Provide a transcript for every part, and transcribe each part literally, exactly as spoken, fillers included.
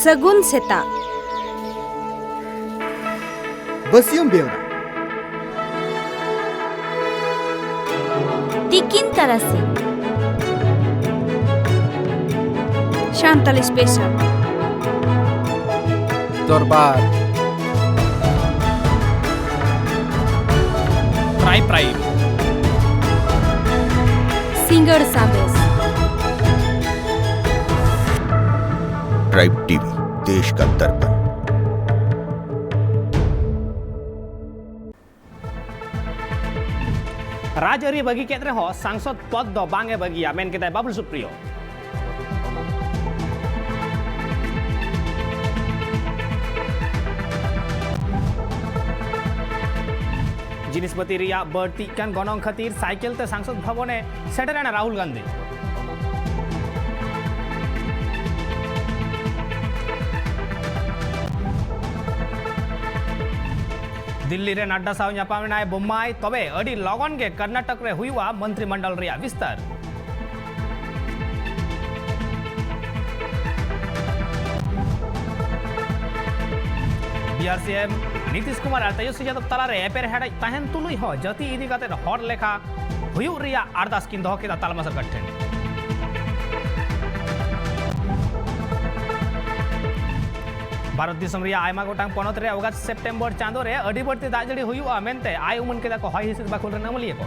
ᱥᱟᱹᱜᱩᱱ ᱥᱮᱛᱟᱜ᱾ ᱵᱟᱹᱥᱭᱟᱹᱢ ᱵᱮᱣᱨᱟ᱾ ᱛᱤᱠᱤᱱ ᱛᱟᱨᱟᱥᱤᱧ᱾ ᱥᱟᱱᱛᱟᱞᱤ ᱥᱯᱮᱥᱟᱞ᱾ ᱫᱚᱨᱵᱟᱨ᱾ Prime prime. ᱥᱤᱸᱜᱟᱹᱲ ᱥᱟᱸᱫᱮᱥ᱾ ᱴᱨᱟᱭᱤᱵᱽ ᱴᱤᱵᱷᱤ, ᱫᱮᱥ ᱠᱟ ᱫᱟᱨᱯᱟᱱ᱾ ᱨᱟᱡᱽᱟᱹᱨᱤ ᱵᱟᱹᱜᱤ ᱠᱮᱫ ᱨᱮᱦᱚᱸ ᱥᱟᱝᱥᱚᱫ ᱯᱚᱫᱽ ᱫᱚ ᱵᱟᱝ ᱮ ᱵᱟᱹᱜᱤᱭᱟ, ᱢᱮᱱ ᱠᱮᱫᱟᱭ ᱵᱟᱵᱩᱞ ᱥᱩᱯᱨᱤᱭᱚ᱾ ᱡᱤᱱᱤᱥᱯᱟᱹᱛᱤ ᱨᱮᱭᱟᱜ ᱵᱟᱹᱲᱛᱤᱜ ᱠᱟᱱ ᱜᱚᱱᱚᱝ ᱠᱷᱟᱹᱛᱤᱨ ᱥᱟᱭᱠᱮᱞ ᱛᱮ ᱥᱟᱝᱥᱚᱫ ᱵᱷᱚᱵᱚᱱᱮ ᱥᱮᱴᱮᱨ ᱮᱱᱟ ᱨᱟᱦᱩᱞ ᱜᱟᱱᱫᱷᱤ᱾ ᱫᱤᱞᱞᱤ ᱨᱮ ᱱᱟᱰᱰᱟ ᱥᱟᱶ ᱧᱟᱯᱟᱢ ᱮᱱᱟᱭ ᱵᱳᱢᱢᱟᱭ, ᱛᱚᱵᱮ ᱟᱹᱰᱤ ᱞᱚᱜᱚᱱ ᱜᱮ ᱠᱚᱨᱱᱟᱴᱚᱠ ᱨᱮ ᱦᱩᱭᱩᱜᱼᱟ ᱢᱚᱱᱛᱨᱤ ᱢᱚᱱᱰᱚᱞ ᱨᱮᱭᱟᱜ ᱵᱤᱥᱛᱟᱨ᱾ ᱵᱤᱦᱟᱨ ᱥᱤ ᱮᱢ ᱱᱤᱛᱤᱥ ᱠᱩᱢᱟᱨ ᱟᱨ ᱛᱮᱡᱚᱥᱣᱤ ᱡᱟᱫᱚᱵ ᱛᱟᱞᱟᱨᱮ ᱮᱯᱮᱨ ᱦᱮᱰᱮᱡ ᱛᱟᱦᱮᱱ ᱛᱩᱞᱩᱡ ᱦᱚᱸ ᱡᱟᱹᱛᱤ ᱤᱫᱤ ᱠᱟᱛᱮ ᱦᱚᱲ ᱞᱮᱠᱷᱟ ᱦᱩᱭᱩᱜ ᱨᱮᱭᱟᱜ ᱟᱨᱫᱟᱥ ᱠᱤᱱ ᱫᱚᱦᱚ ᱠᱮᱫᱟ ᱛᱟᱞᱢᱟ ᱥᱚᱨᱠᱟᱨ ᱴᱷᱮᱱ᱾ ᱵᱷᱟᱨᱚᱛ ᱫᱤᱥᱚᱢ ᱨᱮᱭᱟᱜ ᱟᱭᱢᱟ ᱜᱚᱴᱟᱝ ᱯᱚᱱᱚᱛ ᱨᱮ ᱚᱜᱟᱥᱴ ᱥᱮᱯᱴᱮᱢᱵᱚᱨ ᱪᱟᱸᱫᱚ ᱨᱮ ᱟᱹᱰᱤ ᱵᱟᱹᱲᱛᱤ ᱫᱟᱜ ᱡᱟᱹᱲᱤ ᱦᱩᱭᱩᱜᱼᱟ ᱢᱮᱱᱛᱮ ᱟᱭ ᱩᱢᱟᱹᱱ ᱠᱮᱫᱟ ᱠᱚ ᱦᱚᱭ ᱦᱤᱸᱥᱤᱫ ᱵᱟᱠᱷᱩᱞ ᱨᱮᱱ ᱟᱹᱢᱟᱹᱞᱤᱭᱟᱹ ᱠᱚ᱾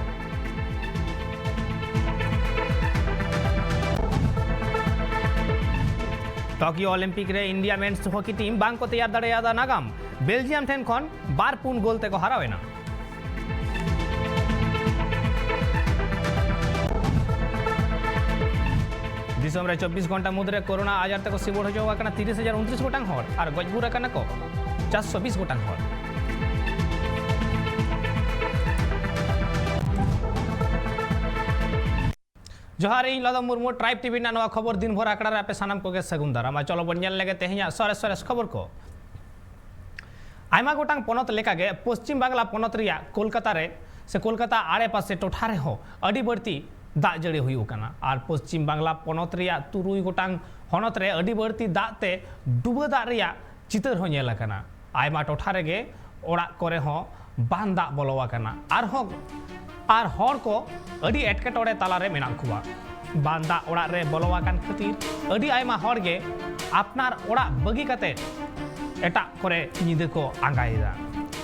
ᱴᱳᱠᱤᱭᱳ ᱚᱞᱤᱢᱯᱤᱠ ᱨᱮ ᱤᱱᱰᱤᱭᱟ ᱢᱮᱱᱥ ᱦᱚᱠᱤ ᱴᱤᱢ ᱵᱟᱝ ᱠᱚ ᱛᱮᱭᱟᱨ ᱫᱟᱲᱮᱭᱟᱫᱟ ᱱᱟᱜᱟᱢ, ᱵᱮᱞᱡᱤᱭᱟᱢ ᱴᱷᱮᱱ ᱠᱷᱚᱱ ᱵᱟᱨ ᱯᱩᱱ ᱜᱳᱞ ᱛᱮᱠᱚ ᱦᱟᱨᱟᱣ ᱮᱱᱟ᱾ ᱫᱤᱥᱚᱢ ᱨᱮ ᱪᱚᱵᱵᱤᱥ ᱜᱷᱚᱱᱴᱟ ᱢᱩᱫᱽᱨᱮ ᱠᱳᱨᱳᱱᱟ ᱟᱡᱟᱨ ᱛᱮᱠᱚ ᱥᱤᱵᱚᱲ ᱦᱚᱪᱚ ᱟᱠᱟᱱᱟ ᱛᱤᱨᱤᱥ ᱦᱟᱡᱟᱨ ᱩᱱᱛᱨᱤᱥ ᱜᱚᱴᱟᱝ ᱦᱚᱲ ᱟᱨ ᱜᱚᱡ ᱜᱩᱨ ᱟᱠᱟᱱᱟ ᱠᱚ ᱪᱟᱨᱥᱚ ᱵᱤᱥ ᱜᱚᱴᱟᱝ ᱦᱚᱲ᱾ ᱡᱚᱦᱟᱨ, ᱤᱧ ᱞᱚᱫᱚᱢ ᱢᱩᱨᱢᱩ, ᱴᱨᱟᱭᱤᱵᱽ ᱴᱤᱵᱷᱤ ᱨᱮᱱᱟᱜ ᱱᱚᱣᱟ ᱠᱷᱚᱵᱚᱨ ᱫᱤᱱ ᱵᱷᱳᱨ ᱟᱠᱷᱲᱟ ᱨᱮ ᱟᱯᱮ ᱥᱟᱱᱟᱢ ᱠᱚᱜᱮ ᱥᱟᱹᱜᱩᱱ ᱫᱟᱨᱟᱢ᱾ ᱟᱨ ᱪᱚᱞᱚ ᱵᱚᱱ ᱧᱮᱞ ᱞᱮᱜᱮ ᱛᱮᱦᱮᱧᱟᱜ ᱥᱚᱨᱮᱥ ᱥᱚᱨᱮᱥ ᱠᱷᱚᱵᱚᱨ ᱠᱚ᱾ ᱟᱭᱢᱟ ᱜᱚᱴᱟᱝ ᱯᱚᱱᱚᱛ ᱞᱮᱠᱟᱜᱮ ᱯᱚᱥᱪᱤᱢ ᱵᱟᱝᱞᱟ ᱯᱚᱱᱚᱛ ᱨᱮᱭᱟᱜ ᱠᱳᱞᱠᱟᱛᱟ ᱨᱮ ᱥᱮ ᱠᱳᱞᱠᱟᱛᱟ ᱟᱲᱮᱯᱟᱥᱮ ᱴᱚᱴᱷᱟ ᱨᱮᱦᱚᱸ ᱟᱹᱰᱤ ᱵᱟᱹᱲᱛᱤ ᱫᱟᱜ ᱡᱟᱹᱲᱤ ᱦᱩᱭᱩᱜ ᱠᱟᱱᱟ᱾ ᱟᱨ ᱯᱚᱥᱪᱤᱢ ᱵᱟᱝᱞᱟ ᱯᱚᱱᱚᱛ ᱨᱮᱭᱟᱜ ᱛᱩᱨᱩᱭ ᱜᱚᱴᱟᱝ ᱦᱚᱱᱚᱛ ᱨᱮ ᱟᱹᱰᱤ ᱵᱟᱹᱲᱛᱤ ᱫᱟᱜ ᱛᱮ ᱰᱩᱵᱟᱹ ᱫᱟᱜ ᱨᱮᱭᱟᱜ ᱪᱤᱛᱟᱹᱨ ᱦᱚᱸ ᱧᱮᱞ ᱟᱠᱟᱱᱟ᱾ ᱟᱭᱢᱟ ᱴᱚᱴᱷᱟ ᱨᱮᱜᱮ ᱚᱲᱟᱜ ᱠᱚᱨᱮ ᱦᱚᱸ ᱵᱟᱱ ᱫᱟᱜ ᱵᱚᱞᱚ ᱟᱠᱟᱱᱟ᱾ ᱟᱨᱦᱚᱸ ᱟᱨ ᱦᱚᱲ ᱠᱚ ᱟᱹᱰᱤ ᱮᱴᱠᱮᱴᱚᱬᱮ ᱛᱟᱞᱟᱨᱮ ᱢᱮᱱᱟᱜ ᱠᱚᱣᱟ᱾ ᱵᱟᱱ ᱫᱟᱜ ᱚᱲᱟᱜ ᱨᱮ ᱵᱚᱞᱚ ᱟᱠᱟᱱ ᱠᱷᱟᱹᱛᱤᱨ ᱟᱹᱰᱤ ᱟᱭᱢᱟ ᱦᱚᱲ ᱜᱮ ᱟᱯᱱᱟᱨ ᱚᱲᱟᱜ ᱵᱟᱹᱜᱤ ᱠᱟᱛᱮ ᱮᱴᱟᱜ ᱠᱚᱨᱮ ᱧᱤᱫᱟᱹ ᱠᱚ ᱟᱸᱜᱟᱭᱮᱫᱟ᱾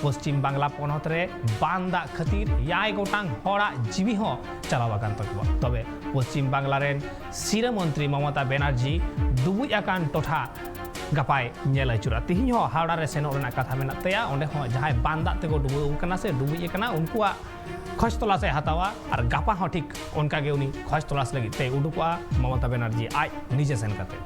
ᱯᱚᱥᱪᱤᱢ ᱵᱟᱝᱞᱟ ᱯᱚᱱᱚᱛ ᱨᱮ ᱵᱟᱱ ᱫᱟᱜ ᱠᱷᱟᱹᱛᱤᱨ ᱮᱭᱟᱭ ᱜᱚᱴᱟᱝ ᱦᱚᱲᱟᱜ ᱡᱤᱣᱤ ᱦᱚᱸ ᱪᱟᱞᱟᱣ ᱟᱠᱟᱱ ᱛᱟᱠᱚᱣᱟ᱾ ᱛᱚᱵᱮ ᱯᱚᱥᱪᱤᱢ ᱵᱟᱝᱞᱟ ᱨᱮᱱ ᱥᱤᱨᱟᱹ ᱢᱚᱱᱛᱨᱤ ᱢᱚᱢᱚᱛᱟ ᱵᱮᱱᱟᱨᱡᱤ ᱰᱩᱵᱩᱡ ᱟᱠᱟᱱ ᱴᱚᱴᱷᱟ ᱜᱟᱯᱟᱭ ᱧᱮᱞ ᱟᱹᱪᱩᱨᱟ᱾ ᱛᱤᱦᱤᱧ ᱦᱚᱸ ᱦᱟᱣᱲᱟ ᱨᱮ ᱥᱮᱱᱚᱜ ᱨᱮᱱᱟᱜ ᱠᱟᱛᱷᱟ ᱢᱮᱱᱟᱜ ᱛᱟᱭᱟ᱾ ᱚᱸᱰᱮ ᱦᱚᱸ ᱡᱟᱦᱟᱸᱭ ᱵᱟᱱ ᱫᱟᱜ ᱛᱮᱠᱚ ᱰᱩᱵᱟᱹᱣ ᱟᱠᱟᱱᱟ ᱥᱮ ᱰᱩᱵᱩᱡ ᱟᱠᱟᱱᱟ, ᱩᱱᱠᱩᱣᱟᱜ ᱠᱷᱚᱡᱽ ᱛᱚᱞᱟᱥ ᱮ ᱦᱟᱛᱟᱣᱟ᱾ ᱟᱨ ᱜᱟᱯᱟ ᱦᱚᱸ ᱴᱷᱤᱠ ᱚᱱᱠᱟ ᱜᱮ ᱩᱱᱤ ᱠᱷᱚᱡᱽ ᱛᱚᱞᱟᱥ ᱞᱟᱹᱜᱤᱫ ᱛᱮᱭ ᱩᱰᱩᱠᱚᱜᱼᱟ, ᱢᱚᱢᱚᱛᱟ ᱵᱮᱱᱟᱨᱡᱤ ᱟᱡ ᱱᱤᱡᱮ ᱥᱮᱱ ᱠᱟᱛᱮ᱾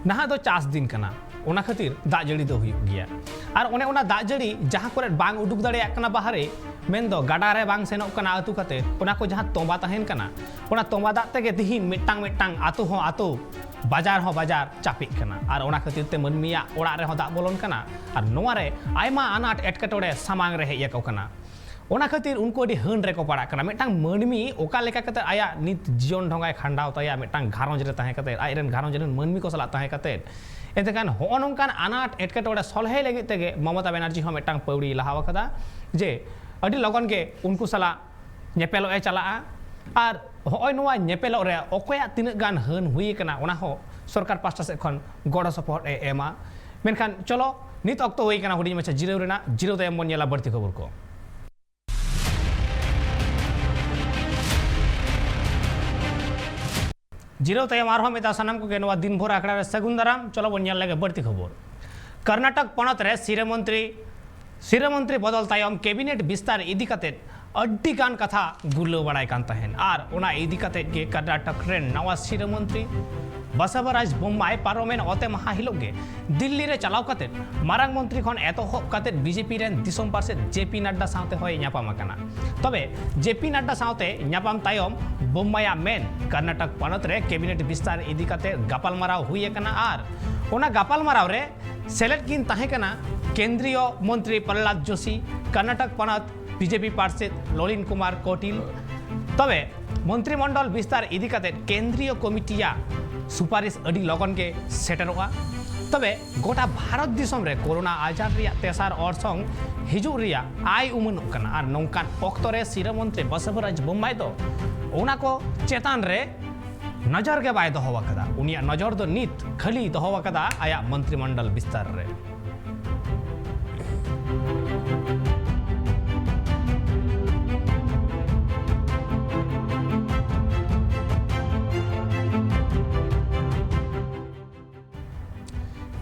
ᱱᱟᱦᱟᱜ ᱫᱚ ᱪᱟᱥ ᱫᱤᱱ ᱠᱟᱱᱟ, ᱚᱱᱟ ᱠᱷᱟᱹᱛᱤᱨ ᱫᱟᱜ ᱡᱟᱹᱲᱤ ᱫᱚ ᱦᱩᱭᱩᱜ ᱜᱮᱭᱟ᱾ ᱟᱨ ᱚᱱᱮ ᱚᱱᱟ ᱫᱟᱜ ᱡᱟᱹᱲᱤ ᱡᱟᱦᱟᱸ ᱠᱚᱨᱮ ᱵᱟᱝ ᱩᱰᱩᱠ ᱫᱟᱲᱮᱭᱟᱜ ᱠᱟᱱᱟ ᱵᱟᱦᱨᱮ, ᱢᱮᱱᱫᱚ ᱜᱟᱰᱟ ᱨᱮ ᱵᱟᱝ ᱥᱮᱱᱚᱜ ᱠᱟᱱᱟ ᱟᱹᱛᱩ ᱠᱟᱛᱮ, ᱚᱱᱟ ᱠᱚ ᱡᱟᱦᱟᱸ ᱛᱚᱸᱵᱟ ᱛᱟᱦᱮᱱ ᱠᱟᱱᱟ, ᱚᱱᱟ ᱛᱚᱸᱵᱟ ᱫᱟᱜ ᱛᱮᱜᱮ ᱛᱤᱦᱤᱧ ᱢᱤᱫᱴᱟᱝ ᱢᱤᱫᱴᱟᱝ ᱟᱹᱛᱩ ᱦᱚᱸ ᱟᱹᱛᱩ, ᱵᱟᱡᱟᱨ ᱦᱚᱸ ᱵᱟᱡᱟᱨ ᱪᱟᱯᱮᱜ ᱠᱟᱱᱟ᱾ ᱟᱨ ᱚᱱᱟ ᱠᱷᱟᱹᱛᱤᱨ ᱛᱮ ᱢᱟᱹᱱᱢᱤᱭᱟᱜ ᱚᱲᱟᱜ ᱨᱮᱦᱚᱸ ᱫᱟᱜ ᱵᱚᱞᱚᱱ ᱠᱟᱱᱟ᱾ ᱟᱨ ᱱᱚᱣᱟ ᱨᱮ ᱟᱭᱢᱟ ᱟᱱᱟᱴ ᱮᱴᱠᱮᱴᱚᱬᱮ ᱥᱟᱢᱟᱝ ᱨᱮ ᱦᱮᱡ ᱟᱠᱚ ᱠᱟᱱᱟ᱾ ᱚᱱᱟ ᱠᱷᱟᱹᱛᱤᱨ ᱩᱱᱠᱩ ᱟᱹᱰᱤ ᱦᱟᱹᱱ ᱨᱮᱠᱚ ᱯᱟᱲᱟᱜ ᱠᱟᱱᱟ᱾ ᱢᱤᱫᱴᱟᱝ ᱢᱟᱹᱱᱢᱤ ᱚᱠᱟ ᱞᱮᱠᱟ ᱠᱟᱛᱮ ᱟᱭᱟᱜ ᱱᱤᱛ ᱡᱤᱭᱚᱱ ᱰᱷᱚᱸᱜᱟᱭ ᱠᱷᱟᱸᱰᱟᱣ ᱛᱟᱭᱟ, ᱢᱤᱫᱴᱟᱝ ᱜᱷᱟᱨᱚᱸᱡᱽ ᱨᱮ ᱛᱟᱦᱮᱸ ᱠᱟᱛᱮ, ᱟᱡ ᱨᱮᱱ ᱜᱷᱟᱨᱚᱸᱡᱽ ᱨᱮᱱ ᱢᱟᱹᱱᱢᱤ ᱠᱚ ᱥᱟᱞᱟᱜ ᱛᱟᱦᱮᱸ ᱠᱟᱛᱮ᱾ ᱮᱱᱛᱮ ᱠᱷᱟᱱ ᱦᱚᱸᱜᱼᱚ ᱱᱚᱝᱠᱟᱱ ᱟᱱᱟᱴ ᱮᱴᱠᱮᱴᱚᱬᱮ ᱥᱚᱞᱦᱮ ᱞᱟᱹᱜᱤᱫ ᱛᱮᱜᱮ ᱢᱚᱢᱚᱛᱟ ᱵᱮᱱᱟᱨᱡᱤ ᱦᱚᱸ ᱢᱤᱫᱴᱟᱝ ᱯᱟᱹᱣᱲᱤᱭ ᱞᱟᱦᱟᱣ ᱟᱠᱟᱫᱟ ᱡᱮ ᱟᱹᱰᱤ ᱞᱚᱜᱚᱱ ᱜᱮ ᱩᱱᱠᱩ ᱥᱟᱞᱟᱜ ᱧᱮᱯᱮᱞᱚᱜ ᱮ ᱪᱟᱞᱟᱜᱼᱟ᱾ ᱟᱨ ᱦᱚᱸᱜᱼᱚᱭ ᱱᱚᱣᱟ ᱧᱮᱯᱮᱞᱚᱜ ᱨᱮ ᱚᱠᱚᱭᱟᱜ ᱛᱤᱱᱟᱹᱜ ᱜᱟᱱ ᱦᱟᱹᱱ ᱦᱩᱭ ᱟᱠᱟᱱᱟ, ᱚᱱᱟ ᱦᱚᱸ ᱥᱚᱨᱠᱟᱨ ᱯᱟᱥᱴᱟ ᱥᱮᱫ ᱠᱷᱚᱱ ᱜᱚᱲᱚ ᱥᱚᱯᱚᱦᱚᱫ ᱮ ᱮᱢᱟ᱾ ᱢᱮᱱᱠᱷᱟᱱ ᱪᱚᱞᱚ, ᱱᱤᱛ ᱚᱠᱛᱚ ᱦᱩᱭ ᱟᱠᱟᱱᱟ ᱦᱩᱰᱤᱧ ᱢᱟᱪᱷᱟ ᱡᱤᱨᱟᱹᱣ ᱨᱮᱱᱟᱜ᱾ ᱡᱤᱨᱟᱹᱣ ᱛᱟᱭᱚᱢ ᱵᱚᱱ ᱧᱮᱞᱟ ᱵᱟᱹᱲᱛᱤ ᱠᱷᱚᱵᱚᱨ ᱠᱚ᱾ ᱡᱤᱨᱟᱹᱣ ᱛᱟᱭᱚᱢ ᱟᱨᱦᱚᱸ ᱢᱤᱫ ᱫᱷᱟᱣ ᱥᱟᱱᱟᱢ ᱠᱚᱜᱮ ᱱᱚᱣᱟ ᱫᱤᱱ ᱵᱷᱳᱨ ᱟᱠᱷᱲᱟ ᱨᱮ ᱥᱟᱹᱜᱩᱱ ᱫᱟᱨᱟᱢ᱾ ᱪᱚᱞᱚ ᱵᱚᱱ ᱧᱮᱞ ᱞᱮᱜᱮ ᱵᱟᱹᱲᱛᱤ ᱠᱷᱚᱵᱚᱨ᱾ ᱠᱚᱨᱱᱟᱴᱚᱠ ᱯᱚᱱᱚᱛ ᱨᱮ ᱥᱤᱨᱟᱹ ᱢᱚᱱᱛᱨᱤ, ᱥᱤᱨᱟᱹ ᱢᱚᱱᱛᱨᱤ ᱵᱚᱫᱚᱞ ᱛᱟᱭᱚᱢ ᱠᱮᱵᱤᱱᱮᱴ ᱵᱤᱥᱛᱟᱨ ᱤᱫᱤ ᱠᱟᱛᱮ ᱟᱹᱰᱤ ᱜᱟᱱ ᱠᱟᱛᱷᱟ ᱜᱩᱨᱞᱟᱹᱣ ᱵᱟᱲᱟᱭ ᱠᱟᱱ ᱛᱟᱦᱮᱸᱱ᱾ ᱟᱨ ᱚᱱᱟ ᱤᱫᱤ ᱠᱟᱛᱮ ᱜᱮ ᱠᱚᱨᱱᱟᱴᱚᱠ ᱨᱮᱱ ᱱᱟᱣᱟ ᱥᱤᱨᱟᱹ ᱢᱚᱱᱛᱨᱤ ᱵᱟᱥᱟᱵᱟᱨᱟᱡᱽ ᱵᱚᱢᱢᱟᱭ ᱯᱟᱨᱚᱢᱮᱱ ᱚᱛᱮ ᱢᱟᱦᱟ ᱦᱤᱞᱳᱜ ᱜᱮ ᱫᱤᱞᱞᱤ ᱨᱮ ᱪᱟᱞᱟᱣ ᱠᱟᱛᱮ ᱢᱟᱨᱟᱝ ᱢᱚᱱᱛᱨᱤ ᱠᱷᱚᱱ ᱮᱛᱚᱦᱚᱵ ᱠᱟᱛᱮ ᱵᱤᱡᱮᱯᱤ ᱨᱮᱱ ᱫᱤᱥᱚᱢ ᱯᱟᱨᱥᱮᱛ ᱡᱮ ᱯᱤ ᱱᱟᱰᱰᱟ ᱥᱟᱶᱛᱮ ᱦᱚᱸᱭ ᱧᱟᱯᱟᱢ ᱟᱠᱟᱱᱟ᱾ ᱛᱚᱵᱮ ᱡᱮ ᱯᱤ ᱱᱟᱰᱰᱟ ᱥᱟᱶᱛᱮ ᱧᱟᱯᱟᱢ ᱛᱟᱭᱚᱢ ᱵᱚᱢᱢᱟᱭᱟᱜ ᱢᱮᱱ ᱠᱚᱨᱱᱟᱴᱚᱠ ᱯᱚᱱᱚᱛ ᱨᱮ ᱠᱮᱵᱤᱱᱮᱴ ᱵᱤᱥᱛᱟᱨ ᱤᱫᱤ ᱠᱟᱛᱮ ᱜᱟᱯᱟᱞᱢᱟᱨᱟᱣ ᱦᱩᱭ ᱟᱠᱟᱱᱟ ᱟᱨ ᱚᱱᱟ ᱜᱟᱯᱟᱞᱢᱟᱨᱟᱣ ᱨᱮ ᱥᱮᱞᱮᱫ ᱠᱤᱱ ᱛᱟᱦᱮᱸ ᱠᱟᱱᱟ ᱠᱮᱱᱫᱨᱤᱭᱚ ᱢᱚᱱᱛᱨᱤ ᱯᱨᱚᱦᱞᱟᱫ ᱡᱳᱥᱤ, ᱠᱚᱨᱱᱟᱴᱚᱠ ᱯᱚᱱᱚᱛ ᱵᱤᱡᱮᱯᱤ ᱯᱟᱨᱥᱮᱛ ᱞᱚᱞᱤᱱ ᱠᱩᱢᱟᱨ ᱠᱚᱴᱤᱞ᱾ ᱛᱚᱵᱮ ᱢᱚᱱᱛᱨᱤᱢᱚᱱᱰᱚᱞ ᱵᱤᱥᱛᱟᱨ ᱤᱫᱤ ᱠᱟᱛᱮ ᱠᱮᱱᱫᱨᱤᱭᱚ ᱠᱚᱢᱤᱴᱤᱭᱟᱜ ᱥᱩᱯᱟᱨᱤᱥ ᱟᱹᱰᱤ ᱞᱚᱜᱚᱱ ᱜᱮ ᱥᱮᱴᱮᱨᱚᱜᱼᱟ᱾ ᱛᱚᱵᱮ ᱜᱚᱴᱟ ᱵᱷᱟᱨᱚᱛ ᱫᱤᱥᱚᱢ ᱨᱮ ᱠᱳᱨᱳᱱᱟ ᱟᱡᱟᱨ ᱨᱮᱭᱟᱜ ᱛᱮᱥᱟᱨ ᱚᱨᱥᱚᱝ ᱦᱤᱡᱩᱜ ᱨᱮᱭᱟᱜ ᱟᱭ ᱩᱢᱟᱹᱱᱚᱜ ᱠᱟᱱᱟ ᱟᱨ ᱱᱚᱝᱠᱟᱱ ᱚᱠᱛᱚ ᱨᱮ ᱥᱤᱨᱟᱹ ᱢᱚᱱᱛᱨᱤ ᱵᱟᱥᱟᱵᱟᱨᱟᱡᱽ ᱵᱚᱢᱢᱟᱭ ᱫᱚ ᱚᱱᱟ ᱠᱚ ᱪᱮᱛᱟᱱ ᱨᱮ ᱱᱚᱡᱚᱨ ᱜᱮ ᱵᱟᱭ ᱫᱚᱦᱚ ᱟᱠᱟᱫᱟ᱾ ᱩᱱᱤᱭᱟᱜ ᱱᱚᱡᱚᱨ ᱫᱚ ᱱᱤᱛ ᱠᱷᱟᱹᱞᱤ ᱫᱚᱦᱚ ᱟᱠᱟᱫᱟ ᱟᱭᱟᱜ ᱢᱚᱱᱛᱨᱤᱢᱚᱱᱰᱚᱞ ᱵᱤᱥᱛᱟᱨ ᱨᱮ᱾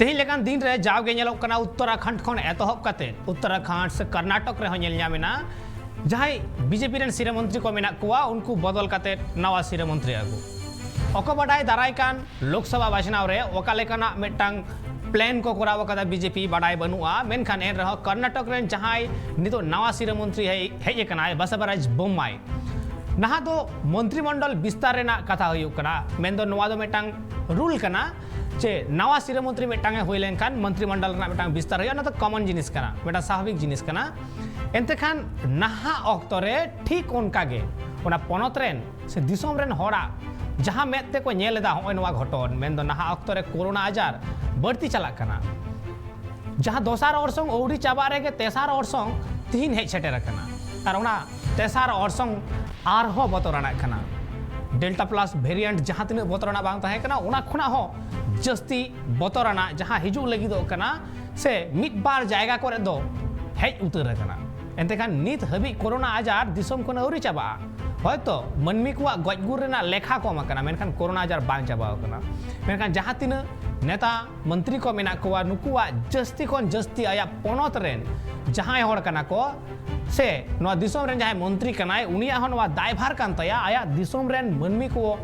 ᱛᱮᱦᱮᱧ ᱞᱮᱠᱟᱱ ᱫᱤᱱ ᱨᱮ ᱡᱟᱣᱜᱮ ᱧᱮᱞᱚᱜ ᱠᱟᱱᱟ ᱩᱛᱛᱚᱨᱟᱠᱷᱚᱸᱰ ᱠᱷᱚᱱ ᱮᱛᱚᱦᱚᱵ ᱠᱟᱛᱮ ᱩᱛᱛᱚᱨᱟᱠᱷᱚᱸᱰ ᱥᱮ ᱠᱚᱨᱱᱟᱴᱚᱠ ᱨᱮᱦᱚᱸ ᱧᱮᱞ ᱧᱟᱢ ᱮᱱᱟ ᱡᱟᱦᱟᱸᱭ ᱵᱤᱡᱮᱯᱤ ᱨᱮᱱ ᱥᱤᱨᱟᱹ ᱢᱚᱱᱛᱨᱤ ᱠᱚ ᱢᱮᱱᱟᱜ ᱠᱚᱣᱟ ᱩᱱᱠᱩ ᱵᱚᱫᱚᱞ ᱠᱟᱛᱮ ᱱᱟᱣᱟ ᱥᱤᱨᱟᱹ ᱢᱚᱱᱛᱨᱤ ᱟᱹᱜᱩ᱾ ᱚᱠᱚ ᱵᱟᱰᱟᱭ ᱫᱟᱨᱟᱭ ᱠᱟᱱ ᱞᱳᱠᱥᱚᱵᱷᱟ ᱵᱟᱪᱷᱱᱟᱣ ᱨᱮ ᱚᱠᱟ ᱞᱮᱠᱟᱱᱟᱜ ᱢᱤᱫᱴᱟᱝ ᱯᱞᱮᱱ ᱠᱚ ᱠᱚᱨᱟᱣ ᱟᱠᱟᱫᱟ ᱵᱤᱡᱮᱯᱤ ᱵᱟᱰᱟᱭ ᱵᱟᱹᱱᱩᱜᱼᱟ, ᱢᱮᱱᱠᱷᱟᱱ ᱮᱱ ᱨᱮᱦᱚᱸ ᱠᱚᱨᱱᱟᱴᱚᱠ ᱨᱮᱱ ᱡᱟᱦᱟᱸᱭ ᱱᱤᱛᱚᱜ ᱱᱟᱣᱟ ᱥᱤᱨᱟᱹ ᱢᱚᱱᱛᱨᱤ ᱦᱮᱡ ᱦᱮᱡ ᱟᱠᱟᱱᱟᱭ ᱵᱟᱥᱟᱵᱟᱨᱟᱡᱽ ᱵᱚᱢᱢᱟᱭ, ᱱᱟᱦᱟᱜ ᱫᱚ ᱢᱚᱱᱛᱨᱤᱢᱚᱱᱰᱚᱞ ᱵᱤᱥᱛᱟᱨ ᱨᱮᱱᱟᱜ ᱠᱟᱛᱷᱟ ᱦᱩᱭᱩᱜ ᱠᱟᱱᱟ, ᱢᱮᱱᱫᱚ ᱱᱚᱣᱟ ᱫᱚ ᱢᱤᱫᱴᱟᱝ ᱨᱩᱞ ᱠᱟᱱᱟ ᱡᱮ ᱱᱟᱣᱟ ᱥᱤᱨᱟᱹ ᱢᱚᱱᱛᱨᱤ ᱢᱤᱫᱴᱟᱝ ᱮ ᱦᱩᱭ ᱞᱮᱱᱠᱷᱟᱱ ᱢᱚᱱᱛᱨᱤᱢᱚᱱᱰᱚᱞ ᱨᱮᱱᱟᱜ ᱢᱤᱫᱴᱟᱝ ᱵᱤᱥᱛᱟᱨ ᱦᱩᱭᱩᱜᱼᱟ, ᱚᱱᱟ ᱫᱚ ᱠᱚᱢᱚᱱ ᱡᱤᱱᱤᱥ ᱠᱟᱱᱟ, ᱢᱤᱫᱴᱟᱝ ᱥᱟᱵᱷᱟᱵᱤᱠ ᱡᱤᱱᱤᱥ ᱠᱟᱱᱟ᱾ ᱮᱱᱛᱮ ᱠᱷᱟᱱ ᱱᱟᱦᱟᱜ ᱚᱠᱛᱚ ᱨᱮ ᱴᱷᱤᱠ ᱚᱱᱠᱟ ᱜᱮ ᱚᱱᱟ ᱯᱚᱱᱚᱛ ᱨᱮᱱ ᱥᱮ ᱫᱤᱥᱚᱢ ᱨᱮᱱ ᱦᱚᱲᱟᱜ ᱡᱟᱦᱟᱸ ᱢᱮᱫ ᱛᱮᱠᱚ ᱧᱮᱞ ᱮᱫᱟ ᱦᱚᱸᱜᱼᱚᱭ ᱱᱚᱣᱟ ᱜᱷᱚᱴᱚᱱ, ᱢᱮᱱᱫᱚ ᱱᱟᱦᱟᱜ ᱚᱠᱛᱚ ᱨᱮ ᱠᱳᱨᱳᱱᱟ ᱟᱡᱟᱨ ᱵᱟᱹᱲᱛᱤ ᱪᱟᱞᱟᱜ ᱠᱟᱱᱟ, ᱡᱟᱦᱟᱸ ᱫᱚᱥᱟᱨ ᱚᱨᱥᱚᱝ ᱟᱹᱣᱨᱤ ᱪᱟᱵᱟᱜ ᱨᱮᱜᱮ ᱛᱮᱥᱟᱨ ᱚᱨᱥᱚᱝ ᱛᱤᱦᱤᱧ ᱦᱮᱡ ᱥᱮᱴᱮᱨ ᱟᱠᱟᱱᱟ᱾ ᱟᱨ ᱚᱱᱟ ᱛᱮᱥᱟᱨ ᱚᱨᱥᱚᱝ ᱟᱨᱦᱚᱸ ᱵᱚᱛᱚᱨᱟᱱᱟᱜ ᱠᱟᱱᱟ᱾ ᱰᱮᱞᱴᱟ ᱯᱞᱟᱥ ᱵᱷᱮᱨᱤᱭᱮᱱᱴ ᱡᱟᱦᱟᱸ ᱛᱤᱱᱟᱹᱜ ᱵᱚᱛᱚᱨᱟᱱᱟᱜ ᱵᱟᱝ ᱛᱟᱦᱮᱸ ᱠᱟᱱᱟ, ᱚᱱᱟ ᱠᱷᱚᱱᱟᱜ ᱦᱚᱸ ᱡᱟᱹᱥᱛᱤ ᱵᱚᱛᱚᱨᱟᱱᱟᱜ ᱡᱟᱦᱟᱸ ᱦᱤᱡᱩᱜ ᱞᱟᱹᱜᱤᱫᱚᱜ ᱠᱟᱱᱟ ᱥᱮ ᱢᱤᱫ ᱵᱟᱨ ᱡᱟᱭᱜᱟ ᱠᱚᱨᱮ ᱫᱚ ᱦᱮᱡ ᱩᱛᱟᱹᱨ ᱟᱠᱟᱱᱟ᱾ ᱮᱱᱛᱮ ᱠᱷᱟᱱ ᱱᱤᱛ ᱦᱟᱹᱵᱤᱡ ᱠᱳᱨᱳᱱᱟ ᱟᱡᱟᱨ ᱫᱤᱥᱚᱢ ᱠᱷᱚᱱ ᱟᱹᱣᱨᱤ ᱪᱟᱵᱟᱜᱼᱟ᱾ ᱦᱚᱭᱛᱚ ᱢᱟᱹᱱᱢᱤ ᱠᱚᱣᱟᱜ ᱜᱚᱡ ᱜᱩᱨ ᱨᱮᱱᱟᱜ ᱞᱮᱠᱷᱟ ᱠᱚᱢ ᱟᱠᱟᱱᱟ, ᱢᱮᱱᱠᱷᱟᱱ ᱠᱳᱨᱳᱱᱟ ᱟᱡᱟᱨ ᱵᱟᱝ ᱪᱟᱵᱟ ᱟᱠᱟᱱᱟ᱾ ᱢᱮᱱᱠᱷᱟᱱ ᱡᱟᱦᱟᱸ ᱛᱤᱱᱟᱹᱜ ᱱᱮᱛᱟ ᱢᱚᱱᱛᱨᱤ ᱠᱚ ᱢᱮᱱᱟᱜ ᱠᱚᱣᱟ, ᱱᱩᱠᱩᱣᱟᱜ ᱡᱟᱹᱥᱛᱤ ᱠᱷᱚᱱ ᱡᱟᱹᱥᱛᱤ ᱟᱭᱟᱜ ᱯᱚᱱᱚᱛ ᱨᱮᱱ ᱡᱟᱦᱟᱸᱭ ᱦᱚᱲ ᱠᱟᱱᱟ ᱠᱚ ᱥᱮ ᱱᱚᱣᱟ ᱫᱤᱥᱚᱢ ᱨᱮᱱ ᱡᱟᱦᱟᱸᱭ ᱢᱚᱱᱛᱨᱤ ᱠᱟᱱᱟᱭ, ᱩᱱᱤᱭᱟᱜ ᱦᱚᱸ ᱱᱚᱣᱟ ᱫᱟᱭᱵᱷᱟᱨ ᱠᱟᱱ ᱛᱟᱭᱟ ᱟᱭᱟᱜ ᱫᱤᱥᱚᱢ ᱨᱮᱱ ᱢᱟᱹᱱᱢᱤ ᱠᱚ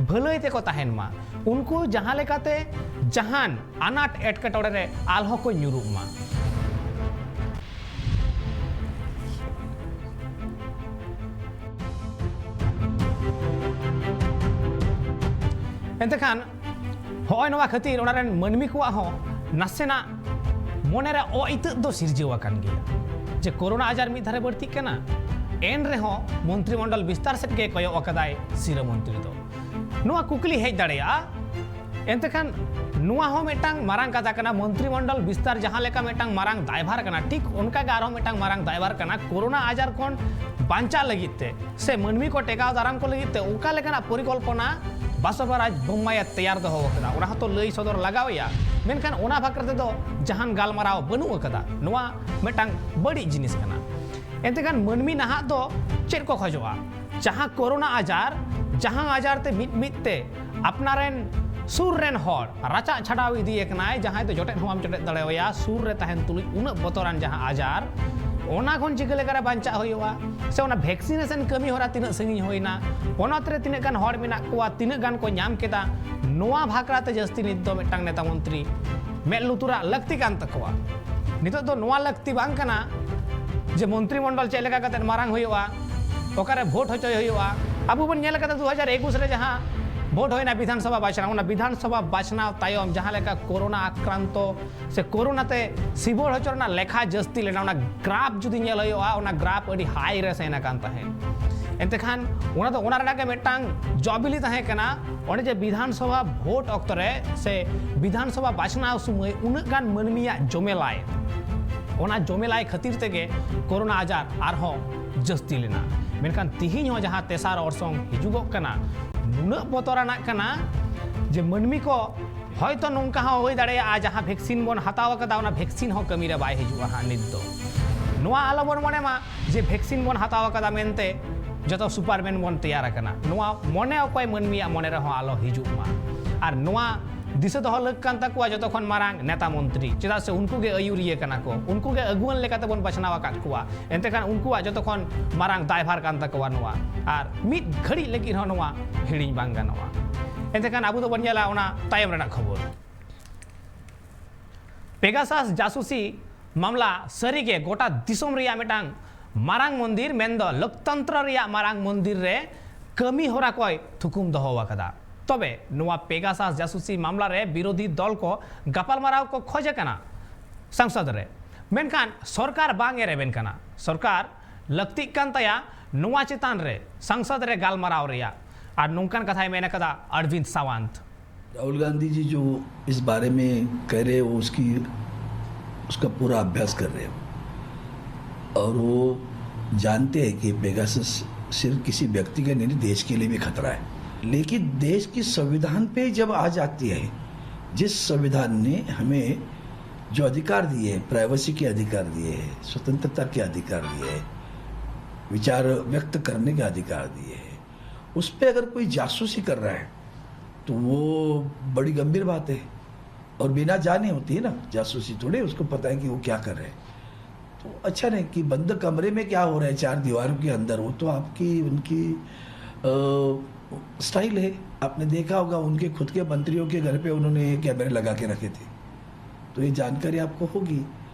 ᱵᱷᱟᱹᱞᱟᱹᱭ ᱛᱮᱠᱚ ᱛᱟᱦᱮᱱ ᱢᱟ, ᱩᱱᱠᱩ ᱡᱟᱦᱟᱸ ᱞᱮᱠᱟᱛᱮ ᱡᱟᱦᱟᱱ ᱟᱱᱟᱴ ᱮᱴᱠᱮᱴᱚᱬᱮ ᱨᱮ ᱟᱞᱦᱚᱸ ᱠᱚ ᱧᱩᱨᱩᱜ ᱢᱟ᱾ ᱮᱱᱛᱮ ᱠᱷᱟᱱ ᱦᱚᱸᱜᱼᱚᱭ ᱱᱚᱣᱟ ᱠᱷᱟᱹᱛᱤᱨ ᱚᱱᱟ ᱨᱮᱱ ᱢᱟᱹᱱᱢᱤ ᱠᱚᱣᱟᱜ ᱦᱚᱸ ᱱᱟᱥᱮᱱᱟᱜ ᱢᱚᱱᱮᱨᱮ ᱚ ᱤᱛᱟᱹᱫ ᱫᱚ ᱥᱤᱨᱡᱟᱹᱣ ᱟᱠᱟᱱ ᱜᱮᱭᱟ ᱡᱮ ᱠᱳᱨᱳᱱᱟ ᱟᱡᱟᱨ ᱢᱤᱫ ᱫᱷᱟᱨᱮ ᱵᱟᱹᱲᱛᱤᱜ ᱠᱟᱱᱟ, ᱮᱱ ᱨᱮᱦᱚᱸ ᱢᱚᱱᱛᱨᱤ ᱢᱚᱱᱰᱚᱞ ᱵᱤᱥᱛᱟᱨ ᱥᱮᱫ ᱜᱮ ᱠᱚᱭᱚᱜ ᱟᱠᱟᱫᱟᱭ ᱥᱤᱨᱟᱹ ᱢᱚᱱᱛᱨᱤ ᱫᱚ᱾ ᱱᱚᱣᱟ ᱠᱩᱠᱞᱤ ᱦᱮᱡ ᱫᱟᱲᱮᱭᱟᱜᱼᱟ᱾ ᱮᱱᱛᱮ ᱠᱷᱟᱱ ᱱᱚᱣᱟ ᱦᱚᱸ ᱢᱤᱫᱴᱟᱝ ᱢᱟᱨᱟᱝ ᱠᱟᱛᱷᱟ ᱠᱟᱱᱟ, ᱢᱚᱱᱛᱨᱤ ᱢᱚᱱᱰᱚᱞ ᱵᱤᱥᱛᱟᱨ ᱡᱟᱦᱟᱸ ᱞᱮᱠᱟ ᱢᱤᱫᱴᱟᱝ ᱢᱟᱨᱟᱝ ᱫᱟᱭᱵᱷᱟᱨ ᱠᱟᱱᱟ, ᱴᱷᱤᱠ ᱚᱱᱠᱟ ᱜᱮ ᱟᱨᱦᱚᱸ ᱢᱤᱫᱴᱟᱝ ᱢᱟᱨᱟᱝ ᱫᱟᱭᱵᱷᱟᱨ ᱠᱟᱱᱟ ᱠᱳᱨᱳᱱᱟ ᱟᱡᱟᱨ ᱠᱷᱚᱱ ᱵᱟᱧᱪᱟᱜ ᱞᱟᱹᱜᱤᱫ ᱛᱮ ᱥᱮ ᱢᱟᱹᱱᱢᱤ ᱠᱚ ᱴᱮᱠᱟᱣ ᱫᱟᱨᱟᱢ ᱠᱚ ᱞᱟᱹᱜᱤᱫ ᱛᱮ ᱚᱠᱟ ᱞᱮᱠᱟᱱᱟᱜ ᱯᱚᱨᱤᱠᱚᱞᱯᱚᱱᱟ ᱵᱟᱥᱚᱵᱟᱨᱟᱡᱽ ᱵᱚᱢᱢᱟᱭ ᱮ ᱛᱮᱭᱟᱨ ᱫᱚᱦᱚ ᱟᱠᱟᱫᱟ, ᱚᱱᱟ ᱦᱚᱸᱛᱚ ᱞᱟᱹᱭ ᱥᱚᱫᱚᱨ ᱞᱟᱜᱟᱣ ᱮᱭᱟ᱾ ᱢᱮᱱᱠᱷᱟᱱ ᱚᱱᱟ ᱵᱟᱠᱷᱨᱟ ᱛᱮᱫᱚ ᱡᱟᱦᱟᱱ ᱜᱟᱞᱢᱟᱨᱟᱣ ᱵᱟᱹᱱᱩᱜ ᱟᱠᱟᱫᱟ᱾ ᱱᱚᱣᱟ ᱢᱤᱫᱴᱟᱝ ᱵᱟᱹᱲᱤᱡ ᱡᱤᱱᱤᱥ ᱠᱟᱱᱟ᱾ ᱮᱱᱛᱮ ᱠᱷᱟᱱ ᱢᱟᱹᱱᱢᱤ ᱱᱟᱦᱟᱜ ᱫᱚ ᱪᱮᱫ ᱠᱚ ᱠᱷᱚᱡᱚᱜᱼᱟ? ᱡᱟᱦᱟᱸ ᱠᱳᱨᱳᱱᱟ ᱟᱡᱟᱨ, ᱡᱟᱦᱟᱸ ᱟᱡᱟᱨ ᱛᱮ ᱢᱤᱫ ᱢᱤᱫ ᱛᱮ ᱟᱯᱱᱟᱨ ᱨᱮᱱ ᱥᱩᱨ ᱨᱮᱱ ᱦᱚᱲ ᱨᱟᱪᱟᱜ ᱪᱷᱟᱰᱟᱣ ᱤᱫᱤᱭᱮ ᱠᱟᱱᱟᱭ, ᱡᱟᱦᱟᱸᱭ ᱫᱚ ᱡᱚᱴᱮᱫ ᱦᱚᱸ ᱵᱟᱢ ᱡᱚᱴᱮᱫ ᱫᱟᱲᱮᱣᱟᱭᱟ, ᱥᱩᱨ ᱨᱮ ᱛᱟᱦᱮᱱ ᱛᱩᱞᱩᱡ ᱩᱱᱟᱹᱜ ᱵᱚᱛᱚᱨᱟᱱ ᱡᱟᱦᱟᱸ ᱟᱡᱟᱨ, ᱚᱱᱟ ᱠᱷᱚᱱ ᱪᱤᱠᱟᱹ ᱞᱮᱠᱟᱨᱮ ᱵᱟᱧᱪᱟᱜ ᱦᱩᱭᱩᱜᱼᱟ, ᱥᱮ ᱚᱱᱟ ᱵᱷᱮᱠᱥᱤᱱᱮᱥᱚᱱ ᱠᱟᱹᱢᱤ ᱦᱚᱨᱟ ᱛᱤᱱᱟᱹᱜ ᱥᱟᱺᱜᱤᱧ ᱦᱩᱭᱱᱟ, ᱯᱚᱱᱚᱛ ᱨᱮ ᱛᱤᱱᱟᱹᱜ ᱜᱟᱱ ᱦᱚᱲ ᱢᱮᱱᱟᱜ ᱠᱚᱣᱟ, ᱛᱤᱱᱟᱹᱜ ᱜᱟᱱ ᱠᱚ ᱧᱟᱢ ᱠᱮᱫᱟ, ᱱᱚᱣᱟ ᱵᱷᱟᱠᱨᱟ ᱛᱮ ᱡᱟᱹᱥᱛᱤ ᱱᱤᱛ ᱫᱚ ᱢᱤᱫᱴᱟᱝ ᱱᱮᱛᱟ ᱢᱚᱱᱛᱨᱤ ᱢᱮᱫ ᱞᱩᱛᱩᱨᱟᱜ ᱞᱟᱹᱠᱛᱤ ᱠᱟᱱ ᱛᱟᱠᱚᱣᱟ᱾ ᱱᱤᱛᱚᱜ ᱫᱚ ᱱᱚᱣᱟ ᱞᱟᱹᱠᱛᱤ ᱵᱟᱝ ᱠᱟᱱᱟ ᱡᱮ ᱢᱚᱱᱛᱨᱤ ᱢᱚᱱᱰᱚᱞ ᱪᱮᱫ ᱞᱮᱠᱟ ᱠᱟᱛᱮ ᱢᱟᱨᱟᱝ ᱦᱩᱭᱩᱜᱼᱟ, ᱚᱠᱟᱨᱮ ᱵᱷᱳᱴ ᱦᱚᱪᱚᱭ ᱦᱩᱭᱩᱜᱼᱟ᱾ ᱟᱵᱚ ᱵᱚᱱ ᱧᱮᱞ ᱠᱟᱫᱟ ᱫᱩ ᱦᱟᱡᱟᱨ ᱮᱠᱩᱥ ᱨᱮ ᱡᱟᱦᱟᱸ ᱵᱷᱳᱴ ᱦᱩᱭᱱᱟ ᱵᱤᱫᱷᱟᱱ ᱥᱚᱵᱷᱟ ᱵᱟᱪᱷᱱᱟᱣ, ᱚᱱᱟ ᱵᱤᱫᱷᱟᱱ ᱥᱚᱵᱷᱟ ᱵᱟᱪᱷᱱᱟᱣ ᱛᱟᱭᱚᱢ ᱡᱟᱦᱟᱸ ᱞᱮᱠᱟ ᱠᱳᱨᱳᱱᱟ ᱟᱠᱨᱟᱱᱛᱚ ᱥᱮ ᱠᱳᱨᱳᱱᱟ ᱛᱮ ᱥᱤᱵᱚᱲ ᱦᱚᱪᱚ ᱨᱮᱱᱟᱜ ᱞᱮᱠᱷᱟ ᱡᱟᱹᱥᱛᱤ ᱞᱮᱱᱟ, ᱚᱱᱟ ᱜᱨᱟᱯ ᱡᱩᱫᱤ ᱧᱮᱞ ᱦᱩᱭᱩᱜᱼᱟ, ᱚᱱᱟ ᱜᱨᱟᱯ ᱟᱹᱰᱤ ᱦᱟᱭ ᱨᱮ ᱥᱮᱱ ᱟᱠᱟᱱ ᱛᱟᱦᱮᱸᱫ᱾ ᱮᱱᱛᱮ ᱠᱷᱟᱱ ᱚᱱᱟ ᱫᱚ ᱚᱱᱟ ᱨᱮᱱᱟᱜ ᱜᱮ ᱢᱤᱫᱴᱟᱝ ᱡᱚᱵᱤᱞᱤ ᱛᱟᱦᱮᱸ ᱠᱟᱱᱟ᱾ ᱚᱸᱰᱮ ᱡᱮ ᱵᱤᱫᱷᱟᱱ ᱥᱚᱵᱷᱟ ᱵᱷᱳᱴ ᱚᱠᱛᱚ ᱨᱮ ᱥᱮ ᱵᱤᱫᱷᱟᱱ ᱥᱚᱵᱷᱟ ᱵᱟᱪᱷᱱᱟᱣ ᱥᱚᱢᱚᱭ ᱩᱱᱟᱹᱜ ᱜᱟᱱ ᱢᱟᱹᱱᱢᱤᱭᱟᱜ ᱡᱚᱢᱮᱞᱟᱭ, ᱚᱱᱟ ᱡᱚᱢᱮᱞᱟᱭ ᱠᱷᱟᱹᱛᱤᱨ ᱛᱮᱜᱮ ᱠᱳᱨᱳᱱᱟ ᱟᱡᱟᱨ ᱟᱨᱦᱚᱸ ᱡᱟᱹᱥᱛᱤ ᱞᱮᱱᱟ᱾ ᱢᱮᱱᱠᱷᱟᱱ ᱛᱤᱦᱤᱧ ᱦᱚᱸ ᱡᱟᱦᱟᱸ ᱛᱮᱥᱟᱨ ᱚᱨᱥᱚᱝ ᱦᱤᱡᱩᱜᱚᱜ ᱠᱟᱱᱟ, ᱱᱩᱱᱟᱹᱜ ᱵᱚᱛᱚᱨᱟᱱᱟᱜ ᱠᱟᱱᱟ ᱡᱮ ᱢᱟᱹᱱᱢᱤ ᱠᱚ ᱦᱚᱭᱛᱚ ᱱᱚᱝᱠᱟ ᱦᱚᱸ ᱦᱩᱭ ᱫᱟᱲᱮᱭᱟᱜᱼᱟ, ᱡᱟᱦᱟᱸ ᱵᱷᱮᱠᱥᱤᱱ ᱵᱚᱱ ᱦᱟᱛᱟᱣ ᱟᱠᱟᱫᱟ, ᱚᱱᱟ ᱵᱷᱮᱠᱥᱤᱱ ᱦᱚᱸ ᱠᱟᱹᱢᱤ ᱨᱮ ᱵᱟᱭ ᱦᱤᱡᱩᱜᱼᱟ ᱦᱟᱸᱜ ᱱᱤᱛ ᱫᱚ᱾ ᱱᱚᱣᱟ ᱟᱞᱚᱵᱚᱱ ᱢᱚᱱᱮ ᱢᱟ ᱡᱮ ᱵᱷᱮᱠᱥᱤᱱ ᱵᱚᱱ ᱦᱟᱛᱟᱣ ᱟᱠᱟᱫᱟ ᱢᱮᱱᱛᱮ ᱡᱚᱛᱚ ᱥᱩᱯᱟᱨᱢᱮᱱ ᱵᱚᱱ ᱛᱮᱭᱟᱨ ᱟᱠᱟᱱᱟ᱾ ᱱᱚᱣᱟ ᱢᱚᱱᱮ ᱚᱠᱚᱭ ᱢᱟᱹᱱᱢᱤᱭᱟᱜ ᱢᱚᱱᱮ ᱨᱮᱦᱚᱸ ᱟᱞᱚ ᱦᱤᱡᱩᱜ ᱢᱟ᱾ ᱟᱨ ᱱᱚᱣᱟ ᱫᱤᱥᱟᱹ ᱫᱚᱦᱚ ᱞᱟᱹᱠ ᱠᱟᱱ ᱛᱟᱠᱚᱣᱟ ᱡᱚᱛᱚ ᱠᱷᱚᱱ ᱢᱟᱨᱟᱝ ᱱᱮᱛᱟ ᱢᱚᱱᱛᱨᱤ, ᱪᱮᱫᱟᱜ ᱥᱮ ᱩᱱᱠᱩ ᱜᱮ ᱟᱹᱭᱩᱨᱤᱭᱟᱹ ᱠᱟᱱᱟ ᱠᱚ, ᱩᱱᱠᱩ ᱜᱮ ᱟᱹᱜᱩᱣᱟᱹᱱ ᱞᱮᱠᱟᱛᱮ ᱵᱚᱱ ᱵᱟᱪᱷᱱᱟᱣ ᱟᱠᱟᱫ ᱠᱚᱣᱟ᱾ ᱮᱱᱛᱮ ᱠᱷᱟᱱ ᱩᱱᱠᱩᱣᱟᱜ ᱡᱚᱛᱚ ᱠᱷᱚᱱ ᱢᱟᱨᱟᱝ ᱫᱟᱭᱵᱷᱟᱨ ᱠᱟᱱ ᱛᱟᱠᱚᱣᱟ ᱱᱚᱣᱟ, ᱟᱨ ᱢᱤᱫ ᱜᱷᱟᱹᱲᱤᱡ ᱞᱟᱹᱜᱤᱫ ᱦᱚᱸ ᱱᱚᱣᱟ ᱦᱤᱲᱤᱧ ᱵᱟᱝ ᱜᱟᱱᱚᱜᱼᱟ᱾ ᱮᱱᱛᱮᱠᱷᱟᱱ ᱟᱵᱚ ᱫᱚᱵᱚᱱ ᱧᱮᱞᱟ ᱚᱱᱟ ᱛᱟᱭᱚᱢ ᱨᱮᱱᱟᱜ ᱠᱷᱚᱵᱚᱨ᱾ ᱯᱮᱜᱟᱥᱟᱥ ᱡᱟᱥᱩᱥᱤ ᱢᱟᱢᱞᱟ ᱥᱟᱹᱨᱤᱜᱮ ᱜᱚᱴᱟ ᱫᱤᱥᱚᱢ ᱨᱮᱭᱟᱜ ᱢᱤᱫᱴᱟᱝ ᱢᱟᱨᱟᱝ ᱢᱚᱱᱫᱤᱨ, ᱢᱮᱱᱫᱚ ᱞᱳᱠᱛᱚᱱᱛᱨᱚ ᱨᱮᱭᱟᱜ ᱢᱟᱨᱟᱝ ᱢᱚᱱᱫᱤᱨ ᱨᱮ ᱠᱟᱹᱢᱤ ᱦᱚᱨᱟ ᱠᱚᱭ ᱛᱷᱩᱠᱩᱢ ᱫᱚᱦᱚ ᱟᱠᱟᱫᱟ᱾ ᱛᱚᱵᱮ ᱱᱚᱣᱟ ᱯᱮᱜᱟᱥᱟᱥ ᱡᱟᱥᱩᱥᱤ ᱢᱟᱢᱞᱟ ᱨᱮ ᱵᱤᱨᱳᱫᱷᱤ ᱫᱚᱞ ᱠᱚ ᱜᱟᱯᱟᱞᱢᱟᱨᱟᱣ ᱠᱚ ᱠᱷᱚᱡ ᱟᱠᱟᱱᱟ ᱥᱚᱝᱥᱚᱫ ᱨᱮ, ᱢᱮᱱᱠᱷᱟᱱ ᱥᱚᱨᱠᱟᱨ ᱵᱟᱝ ᱮ ᱨᱮᱵᱮᱱ ᱠᱟᱱᱟ᱾ ᱥᱚᱨᱠᱟᱨ ᱞᱟᱹᱠᱛᱤᱜ ᱠᱟᱱ ᱛᱟᱭᱟ ᱱᱚᱣᱟ ᱪᱮᱛᱟᱱ ᱨᱮ ᱥᱚᱝᱥᱚᱫ ᱨᱮ ᱜᱟᱞᱢᱟᱨᱟᱣ ᱨᱮᱭᱟᱜ, ᱟᱨ ᱱᱚᱝᱠᱟᱱ ᱠᱟᱛᱷᱟᱭ ᱢᱮᱱ ᱟᱠᱟᱫᱟ ᱚᱨᱵᱤᱸᱫ ᱥᱟᱣᱟᱱᱛ᱾ राहुल गांधी जी जो इस बारे में कह रहे हो, उसकी उसका पूरा अभ्यास कर रहे हो, और वो जानते हैं कि पेगासस सिर्फ किसी व्यक्ति का नहीं, देश के लिए भी खतरा है। लेकिन देश की संविधान पे जब आ जाती है, जिस संविधान ने हमें जो अधिकार दिए हैं, प्राइवेसी के अधिकार दिए हैं, स्वतंत्रता के अधिकार दिए हैं, विचार व्यक्त करने के अधिकार दिए हैं, उस पर अगर कोई जासूसी कर रहा है तो वो बड़ी गंभीर बात है। और बिना जाने होती है ना जासूसी, थोड़े उसको पता है कि वो क्या कर रहे हैं। तो अच्छा नहीं कि बंद कमरे में क्या हो रहा है चार दीवारों के अंदर, वो तो आपकी उनकी स्टाइल है। आपने देखा होगा उनके खुद के मंत्रियों के घर पे उन्होंने कैमरे लगा के रखे थे, तो ये जानकारी आपको होगी।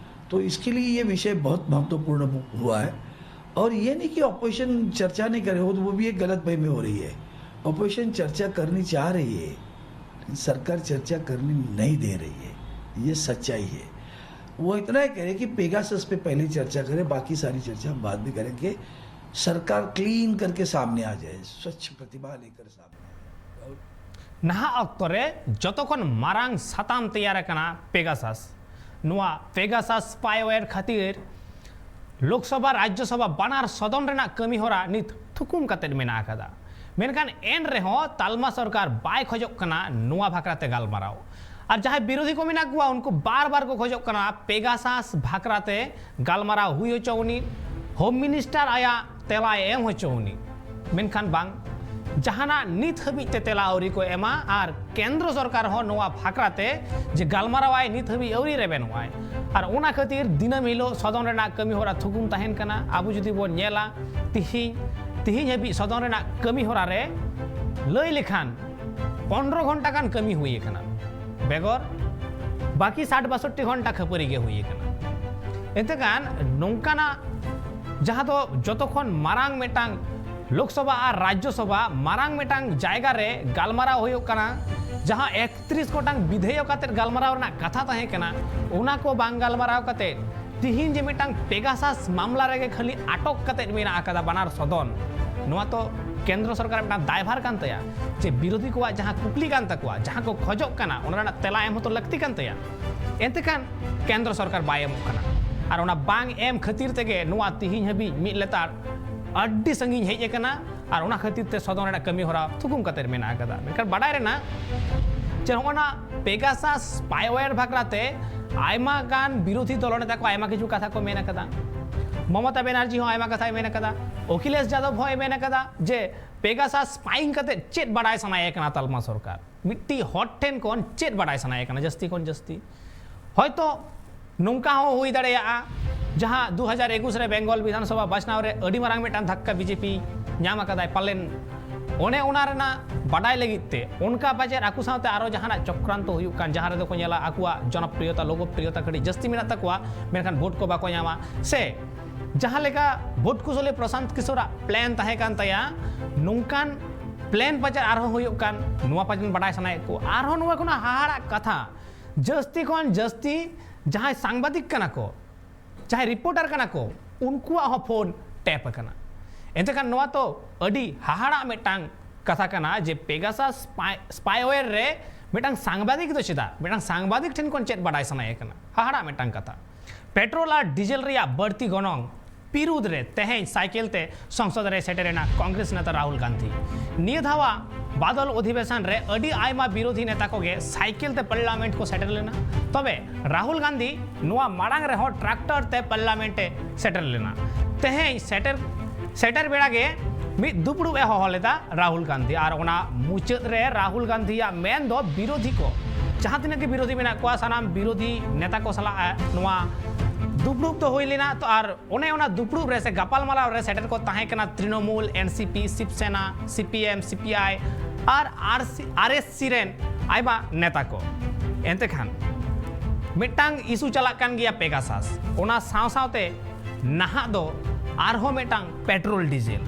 तो इसके लिए ये विषय बहुत महत्वपूर्ण हुआ है। और ये नहीं कि ऑपोजिशन चर्चा नहीं करे, वो तो वो भी एक गलत फहमी हो रही है। ऑपोजिशन चर्चा करनी चाह रही है, लेकिन सरकार चर्चा करने नहीं दे रही है, ये सच्चाई है। वो इतना ही कह रहे कि पेगासस पे पहले चर्चा करें, बाकी सारी चर्चा हम बाद में करेंगे। सरकार क्लीन करके सामने आ जाए, स्वच्छ प्रतिमा लेकर सामने आए। ᱱᱟᱦᱟᱜ ᱚᱠᱛᱚ ᱨᱮ ᱡᱚᱛᱚ ᱠᱷᱚᱱ ᱢᱟᱨᱟᱝ ᱥᱟᱛᱟᱢ ᱛᱮᱭᱟᱨ ᱟᱠᱟᱱᱟ ᱯᱮᱜᱟᱥᱟᱥ᱾ ᱱᱚᱣᱟ ᱯᱮᱜᱟᱥᱟᱥ ᱥᱯᱟᱭᱣᱮᱭᱟᱨ ᱠᱷᱟᱹᱛᱤᱨ ᱞᱳᱠᱥᱚᱵᱷᱟ ᱨᱟᱡᱽᱡᱚᱥᱚᱵᱷᱟ ᱵᱟᱱᱟᱨ ᱥᱚᱫᱚᱱ ᱨᱮᱱᱟᱜ ᱠᱟᱹᱢᱤ ᱦᱚᱨᱟ ᱱᱤᱛ ᱛᱷᱩᱠᱩᱢ ᱠᱟᱛᱮᱫ ᱢᱮᱱᱟᱜ ᱟᱠᱟᱫᱟ᱾ ᱢᱮᱱᱠᱷᱟᱱ ᱮᱱ ᱨᱮᱦᱚᱸ ᱛᱟᱞᱢᱟ ᱥᱚᱨᱠᱟᱨ ᱵᱟᱭ ᱠᱷᱚᱡᱚᱜ ᱠᱟᱱᱟ ᱱᱚᱣᱟ ᱵᱷᱟᱠᱨᱟ ᱛᱮ ᱜᱟᱞᱢᱟᱨᱟᱣ᱾ ᱟᱨ ᱡᱟᱦᱟᱸᱭ ᱵᱤᱨᱳᱫᱷᱤ ᱠᱚ ᱢᱮᱱᱟᱜ ᱠᱚᱣᱟ, ᱩᱱᱠᱩ ᱵᱟᱨ ᱵᱟᱨ ᱠᱚ ᱠᱷᱚᱡᱚᱜ ᱠᱟᱱᱟ ᱯᱮᱜᱟᱥᱟᱥ ᱵᱷᱟᱠᱨᱟ ᱛᱮ ᱜᱟᱞᱢᱟᱨᱟᱣ ᱦᱩᱭ ᱦᱚᱪᱚ ᱩᱱᱤ᱾ ᱦᱳᱢ ᱢᱤᱱᱤᱥᱴᱟᱨ ᱟᱭᱟᱜ ᱛᱮᱞᱟᱭ ᱮᱢ ᱦᱚᱪᱚ ᱩᱱᱤ, ᱢᱮᱱᱠᱷᱟᱱ ᱵᱟᱝ, ᱡᱟᱦᱟᱱᱟᱜ ᱱᱤᱛ ᱦᱟᱹᱵᱤᱡ ᱛᱮ ᱛᱮᱞᱟ ᱟᱹᱣᱨᱤ ᱠᱚ ᱮᱢᱟ᱾ ᱟᱨ ᱠᱮᱱᱫᱨᱚ ᱥᱚᱨᱠᱟᱨ ᱦᱚᱸ ᱱᱚᱣᱟ ᱵᱷᱟᱠᱨᱟ ᱛᱮ ᱡᱮ ᱜᱟᱞᱢᱟᱨᱟᱣᱟᱭ, ᱱᱤᱛ ᱦᱟᱹᱵᱤᱡ ᱟᱹᱣᱨᱤ ᱨᱮᱵᱮᱱᱚᱜᱼᱟᱭ᱾ ᱟᱨ ᱚᱱᱟ ᱠᱷᱟᱹᱛᱤᱨ ᱫᱤᱱᱟᱹᱢ ᱦᱤᱞᱳᱜ ᱥᱚᱫᱚᱱ ᱨᱮᱱᱟᱜ ᱠᱟᱹᱢᱤ ᱦᱚᱨᱟ ᱛᱷᱩᱠᱩᱢ ᱛᱟᱦᱮᱱ ᱠᱟᱱᱟ᱾ ᱟᱵᱚ ᱡᱩᱫᱤ ᱵᱚᱱ ᱧᱮᱞᱟ, ᱛᱤᱦᱤᱧ ᱛᱤᱦᱤᱧ ᱦᱟᱹᱵᱤᱡ ᱥᱚᱫᱚᱱ ᱨᱮᱱᱟᱜ ᱠᱟᱹᱢᱤ ᱦᱚᱨᱟ ᱨᱮ ᱞᱟᱹᱭ ᱞᱮᱠᱷᱟᱱ ᱯᱚᱱᱨᱚ ᱜᱷᱚᱱᱴᱟ ᱜᱟᱱ ᱠᱟᱹᱢᱤ ᱦᱩᱭ ᱟᱠᱟᱱᱟ, ᱵᱮᱜᱚᱨ ᱵᱟᱹᱠᱤ ᱥᱟᱴ ᱵᱟᱥᱚᱴᱴᱤ ᱜᱷᱚᱱᱴᱟ ᱠᱷᱟᱹᱯᱟᱹᱨᱤ ᱜᱮ ᱦᱩᱭ ᱟᱠᱟᱱᱟ᱾ ᱮᱱᱛᱮ ᱠᱷᱟᱱ ᱱᱚᱝᱠᱟᱱᱟᱜ ᱡᱟᱦᱟᱸ ᱫᱚ ᱡᱚᱛᱚ ᱠᱷᱚᱱ ᱢᱟᱨᱟᱝ ᱢᱤᱫᱴᱟᱝ ᱞᱳᱠᱥᱚᱵᱷᱟ ᱟᱨ ᱨᱟᱡᱽᱡᱚᱥᱚᱵᱷᱟ ᱢᱟᱨᱟᱝ ᱢᱤᱫᱴᱟᱝ ᱡᱟᱭᱜᱟ ᱨᱮ ᱜᱟᱞᱢᱟᱨᱟᱣ ᱦᱩᱭᱩᱜ ᱠᱟᱱᱟ, ᱡᱟᱦᱟᱸ ᱮᱠᱛᱨᱤᱥ ᱜᱚᱴᱟᱝ ᱵᱤᱫᱷᱮᱭᱚᱠ ᱟᱛᱮ ᱜᱟᱞᱢᱟᱨᱟᱣ ᱨᱮᱱᱟᱜ ᱠᱟᱛᱷᱟ ᱛᱟᱦᱮᱸ ᱠᱟᱱᱟ, ᱚᱱᱟ ᱠᱚ ᱵᱟᱝ ᱜᱟᱞᱢᱟᱨᱟᱣ ᱠᱟᱛᱮ ᱛᱤᱦᱤᱧ ᱡᱮ ᱢᱤᱫᱴᱟᱝ ᱯᱮᱜᱟᱥᱟᱥ ᱢᱟᱢᱞᱟ ᱨᱮᱜᱮ ᱠᱷᱟᱹᱞᱤ ᱟᱴᱚᱠ ᱠᱟᱛᱮ ᱢᱮᱱᱟᱜ ᱟᱠᱟᱫᱟ ᱵᱟᱱᱟᱨ ᱥᱚᱫᱚᱱ, ᱱᱚᱣᱟ ᱛᱚ ᱠᱮᱱᱫᱨᱚ ᱥᱚᱨᱠᱟᱨ ᱢᱤᱫᱴᱟᱝ ᱫᱟᱭᱵᱷᱟᱨ ᱠᱟᱱ ᱛᱟᱭᱟ ᱡᱮ ᱵᱤᱨᱳᱫᱷᱤ ᱠᱚᱣᱟᱜ ᱡᱟᱦᱟᱸ ᱠᱩᱠᱞᱤ ᱠᱟᱱ ᱛᱟᱠᱚᱣᱟ, ᱡᱟᱦᱟᱸ ᱠᱚ ᱠᱷᱚᱡᱚᱜ ᱠᱟᱱᱟ, ᱚᱱᱟ ᱨᱮᱱᱟᱜ ᱛᱮᱞᱟ ᱮᱢ ᱦᱚᱸᱛᱚ ᱞᱟᱹᱠᱛᱤ ᱠᱟᱱ ᱛᱟᱭᱟ᱾ ᱮᱱᱛᱮ ᱠᱷᱟᱱ ᱠᱮᱱᱫᱨᱚ ᱥᱚᱨᱠᱟᱨ ᱵᱟᱭ ᱮᱢᱚᱜ ᱠᱟᱱᱟ᱾ ᱟᱨ ᱚᱱᱟ ᱵᱟᱝ ᱮᱢ ᱠᱷᱟᱹᱛᱤᱨ ᱛᱮᱜᱮ ᱱᱚᱣᱟ ᱛᱤᱦᱤᱧ ᱦᱟᱹᱵᱤᱡ ᱢᱤᱫ ᱞᱮᱛᱟᱲ ᱟᱹᱰᱤ ᱥᱟᱺᱜᱤᱧ ᱦᱮᱡ ᱟᱠᱟᱱᱟ᱾ ᱟᱨ ᱚᱱᱟ ᱠᱷᱟᱹᱛᱤᱨ ᱛᱮ ᱥᱚᱫᱚᱱ ᱨᱮᱱᱟᱜ ᱠᱟᱹᱢᱤ ᱦᱚᱨᱟ ᱛᱷᱩᱠᱩᱢ ᱠᱟᱛᱮ ᱢᱮᱱᱟᱜ ᱟᱠᱟᱫᱟ᱾ ᱢᱮᱱᱠᱷᱟᱱ ᱵᱟᱰᱟᱭ ᱨᱮᱱᱟᱜ ᱡᱮ ᱱᱚᱜᱼᱚ ᱱᱟ ᱯᱮᱜᱟᱥᱟᱥ ᱥᱯᱟᱭᱣᱮᱭᱟᱨ ᱵᱟᱠᱷᱨᱟ ᱛᱮ ᱟᱭᱢᱟ ᱜᱟᱱ ᱵᱤᱨᱳᱫᱷᱤ ᱫᱚᱞ ᱱᱮᱛᱟ ᱠᱚ ᱟᱭᱢᱟ ᱠᱤᱪᱷᱩ ᱠᱟᱛᱷᱟ ᱠᱚ ᱢᱮᱱ ᱟᱠᱟᱫᱟ᱾ ᱢᱚᱢᱚᱛᱟ ᱵᱮᱱᱟᱨᱡᱤ ᱦᱚᱸ ᱟᱭᱢᱟ ᱠᱟᱛᱷᱟᱭ ᱢᱮᱱ ᱟᱠᱟᱫᱟ, ᱚᱠᱷᱤᱞᱮᱥ ᱡᱟᱫᱚᱵ ᱦᱚᱸᱭ ᱢᱮᱱ ᱟᱠᱟᱫᱟ ᱡᱮ ᱯᱮᱜᱟᱥᱟᱥ ᱥᱯᱟᱭᱤᱝ ᱠᱟᱛᱮ ᱪᱮᱫ ᱵᱟᱰᱟᱭ ᱥᱟᱱᱟᱭᱮ ᱠᱟᱱᱟ ᱛᱟᱞᱢᱟ ᱥᱚᱨᱠᱟᱨ, ᱢᱤᱫᱴᱤᱡ ᱦᱚᱲ ᱴᱷᱮᱱ ᱠᱷᱚᱱ ᱪᱮᱫ ᱵᱟᱰᱟᱭ ᱥᱟᱱᱟᱭᱮ ᱠᱟᱱᱟ ᱡᱟᱹᱥᱛᱤ ᱠᱷᱚᱱ ᱡᱟᱹᱥᱛᱤ᱾ ᱦᱚᱭᱛᱚ ᱱᱚᱝᱠᱟ ᱦᱚᱸ ᱦᱩᱭ ᱫᱟᱲᱮᱭᱟᱜᱼᱟ, ᱡᱟᱦᱟᱸ ᱫᱩ ᱦᱟᱡᱟᱨ ᱮᱠᱩᱥ ᱨᱮ ᱵᱮᱝᱜᱚᱞ ᱵᱤᱫᱷᱟᱱ ᱥᱚᱵᱷᱟ ᱵᱟᱪᱷᱱᱟᱣ ᱨᱮ ᱟᱹᱰᱤ ᱢᱟᱨᱟᱝ ᱢᱤᱫᱴᱟᱝ ᱫᱷᱟᱠᱠᱟ ᱵᱤᱡᱮᱯᱤ ᱧᱟᱢ ᱟᱠᱟᱫᱟᱭ, ᱯᱟᱞᱮᱱ ᱚᱱᱮ ᱚᱱᱟ ᱨᱮᱱᱟᱜ ᱵᱟᱰᱟᱭ ᱞᱟᱹᱜᱤᱫ ᱛᱮ ᱚᱱᱠᱟ ᱯᱟᱪᱮᱫ ᱟᱠᱚ ᱥᱟᱶᱛᱮ ᱟᱨᱚ ᱡᱟᱦᱟᱱᱟᱜ ᱪᱚᱠᱨᱟᱱᱛᱚ ᱦᱩᱭᱩᱜ ᱠᱟᱱ, ᱡᱟᱦᱟᱸ ᱨᱮᱫᱚ ᱠᱚ ᱧᱮᱞᱟ ᱟᱠᱚᱣᱟᱜ ᱡᱚᱱᱚᱯᱨᱤᱭᱚᱛᱟ ᱞᱳᱠᱯᱨᱤᱭᱚᱛᱟ ᱠᱟᱹᱴᱤᱡ ᱡᱟᱹᱥᱛᱤ ᱢᱮᱱᱟᱜ ᱛᱟᱠᱚᱣᱟ, ᱢᱮᱱᱠᱷᱟᱱ ᱵᱷᱳᱴ ᱠᱚ ᱵᱟᱠᱚ ᱧᱟᱢᱟ, ᱥᱮ ᱡᱟᱦᱟᱸ ᱞᱮᱠᱟ ᱵᱷᱳᱴ ᱠᱩᱥᱚᱞᱤ ᱯᱨᱚᱥᱟᱱᱛ ᱠᱤᱥᱳᱨᱟᱜ ᱯᱞᱮᱱ ᱛᱟᱦᱮᱸ ᱠᱟᱱ ᱛᱟᱭᱟ, ᱱᱚᱝᱠᱟᱱ ᱯᱞᱮᱱ ᱯᱟᱪᱮᱫ ᱟᱨᱦᱚᱸ ᱦᱩᱭᱩᱜ ᱠᱟᱱ, ᱱᱚᱣᱟ ᱯᱟᱪᱮᱫ ᱵᱟᱰᱟᱭ ᱥᱟᱱᱟᱭᱮᱫ ᱠᱚ᱾ ᱟᱨᱦᱚᱸ ᱱᱚᱣᱟ ᱠᱷᱚᱱᱟᱜ ᱦᱟᱦᱟᱲᱟᱜ ᱠᱟᱛᱷᱟ, ᱡᱟᱹᱥᱛᱤ ᱠᱷᱚᱱ ᱡᱟᱹᱥᱛᱤ ᱡᱟᱦᱟᱸᱭ ᱥᱟᱝᱵᱟᱫᱤᱠ ᱠᱟᱱᱟ ᱠᱚ, ᱡᱟᱦᱟᱸᱭ ᱨᱤᱯᱳᱨᱴᱟᱨ ᱠᱟᱱᱟ ᱠᱚ, ᱩᱱᱠᱩᱣᱟᱜ ᱦᱚᱸ ᱯᱷᱳᱱ ᱴᱮᱯ ᱟᱠᱟᱱᱟ᱾ ᱮᱱᱛᱮ ᱠᱷᱟᱱ ᱱᱚᱣᱟ ᱛᱚ ᱟᱹᱰᱤ ᱦᱟᱦᱟᱲᱟᱜ ᱢᱤᱫᱴᱟᱝ ᱠᱟᱛᱷᱟ ᱠᱟᱱᱟ ᱡᱮ ᱯᱮᱜᱟᱥᱟᱥ ᱥᱯᱟᱭ-, ᱥᱯᱟᱭᱣᱮᱭᱟᱨ ᱨᱮ ᱢᱤᱫᱴᱟᱝ ᱥᱟᱝᱵᱟᱫᱤᱠ ᱫᱚ ᱪᱮᱫᱟᱜ? ᱢᱤᱫᱴᱟᱝ ᱥᱟᱝᱵᱟᱫᱤᱠ ᱴᱷᱮᱱ ᱠᱷᱚᱱ ᱪᱮᱫ ᱵᱟᱰᱟᱭ ᱥᱟᱱᱟᱭᱮ ᱠᱟᱱᱟ? ᱦᱟᱦᱟᱲᱟᱜ ᱢᱤᱫᱴᱟᱝ ᱠᱟᱛᱷᱟ᱾ ᱯᱮᱴᱨᱳᱞ ᱟᱨ ᱰᱤᱡᱮᱞ ᱨᱮᱭᱟᱜ ᱵᱟᱹᱲᱛᱤ ᱜᱚᱱᱚᱝ ᱵᱤᱨᱩᱫᱽ ᱨᱮ ᱛᱮᱦᱮᱧ ᱥᱟᱭᱠᱮᱞ ᱛᱮ ᱥᱚᱝᱥᱚᱫ ᱨᱮ ᱥᱮᱴᱮᱨ ᱮᱱᱟ ᱠᱚᱝᱜᱨᱮᱥ ᱱᱮᱛᱟ ᱨᱟᱦᱩᱞ ᱜᱟᱱᱫᱷᱤ᱾ ᱱᱤᱭᱟᱹ ᱫᱷᱟᱣᱟᱜ ᱵᱟᱫᱚᱞ ᱚᱫᱷᱤᱵᱮᱥᱚᱱ ᱨᱮ ᱟᱹᱰᱤ ᱟᱭᱢᱟ ᱵᱤᱨᱳᱫᱷᱤ ᱱᱮᱛᱟ ᱠᱚᱜᱮ ᱥᱟᱭᱠᱮᱞ ᱛᱮ ᱯᱟᱨᱞᱟᱢᱮᱱᱴ ᱠᱚ ᱥᱮᱴᱮᱨ ᱞᱮᱱᱟ᱾ ᱛᱚᱵᱮ ᱨᱟᱦᱩᱞ ᱜᱟᱱᱫᱷᱤ ᱱᱚᱣᱟ ᱢᱟᱲᱟᱝ ᱨᱮᱦᱚᱸ ᱴᱨᱟᱠᱴᱚᱨ ᱛᱮ ᱯᱟᱨᱞᱟᱢᱮᱱᱴ ᱮ ᱥᱮᱴᱮᱨ ᱞᱮᱱᱟ᱾ ᱛᱮᱦᱮᱧ ᱥᱮᱴᱮᱨ, ᱥᱮᱴᱮᱨ ᱵᱮᱲᱟ ᱜᱮ ᱢᱤᱫ ᱫᱩᱯᱲᱩᱵ ᱮ ᱦᱚᱦᱚ ᱞᱮᱫᱟ ᱨᱟᱦᱩᱞ ᱜᱟᱱᱫᱷᱤ, ᱟᱨ ᱚᱱᱟ ᱢᱩᱪᱟᱹᱫ ᱨᱮ ᱨᱟᱦᱩᱞ ᱜᱟᱱᱫᱷᱤᱭᱟᱜ ᱢᱮᱱ ᱫᱚ ᱵᱤᱨᱳᱫᱷᱤ ᱠᱚ, ᱡᱟᱦᱟᱸ ᱛᱤᱱᱟᱹᱜ ᱜᱮ ᱵᱤᱨᱳᱫᱷᱤ ᱢᱮᱱᱟᱜ ᱠᱚᱣᱟ, ᱥᱟᱱᱟᱢ ᱵᱤᱨᱳᱫᱷᱤ ᱱᱮᱛᱟ ᱠᱚ ᱥᱟᱞᱟᱜ ᱮ, ᱱᱚᱣᱟ ᱫᱩᱯᱲᱩᱵ ᱫᱚ ᱦᱩᱭ ᱞᱮᱱᱟ᱾ ᱛᱚ ᱟᱨ ᱚᱱᱮ ᱚᱱᱟ ᱫᱩᱯᱲᱩᱵ ᱨᱮ ᱥᱮ ᱜᱟᱯᱟᱞᱢᱟᱨᱟᱣ ᱨᱮ ᱥᱮᱴᱮᱨ ᱠᱚ ᱛᱟᱦᱮᱸ ᱠᱟᱱᱟ ᱛᱨᱤᱱᱚᱢᱩᱞ, ᱮᱱ ᱥᱤ ᱯᱤ, ᱥᱤᱵ ᱥᱮᱱᱟ, C P M, C P I, R R C R S C ᱨᱮᱱ ᱟᱭᱢᱟ ᱱᱮᱛᱟ ᱠᱚ᱾ ᱮᱱᱛᱮ ᱠᱷᱟᱱ ᱢᱤᱫᱴᱟᱝ ᱤᱥᱩ ᱪᱟᱞᱟᱜ ᱠᱟᱱ ᱜᱮᱭᱟ ᱯᱮᱜᱟᱥᱟᱥ, ᱚᱱᱟ ᱥᱟᱶ ᱥᱟᱶᱛᱮ ᱱᱟᱦᱟᱜ ᱫᱚ ᱟᱨᱦᱚᱸ ᱢᱤᱫᱴᱟᱝ ᱯᱮᱴᱨᱳᱞ ᱰᱤᱡᱮᱞ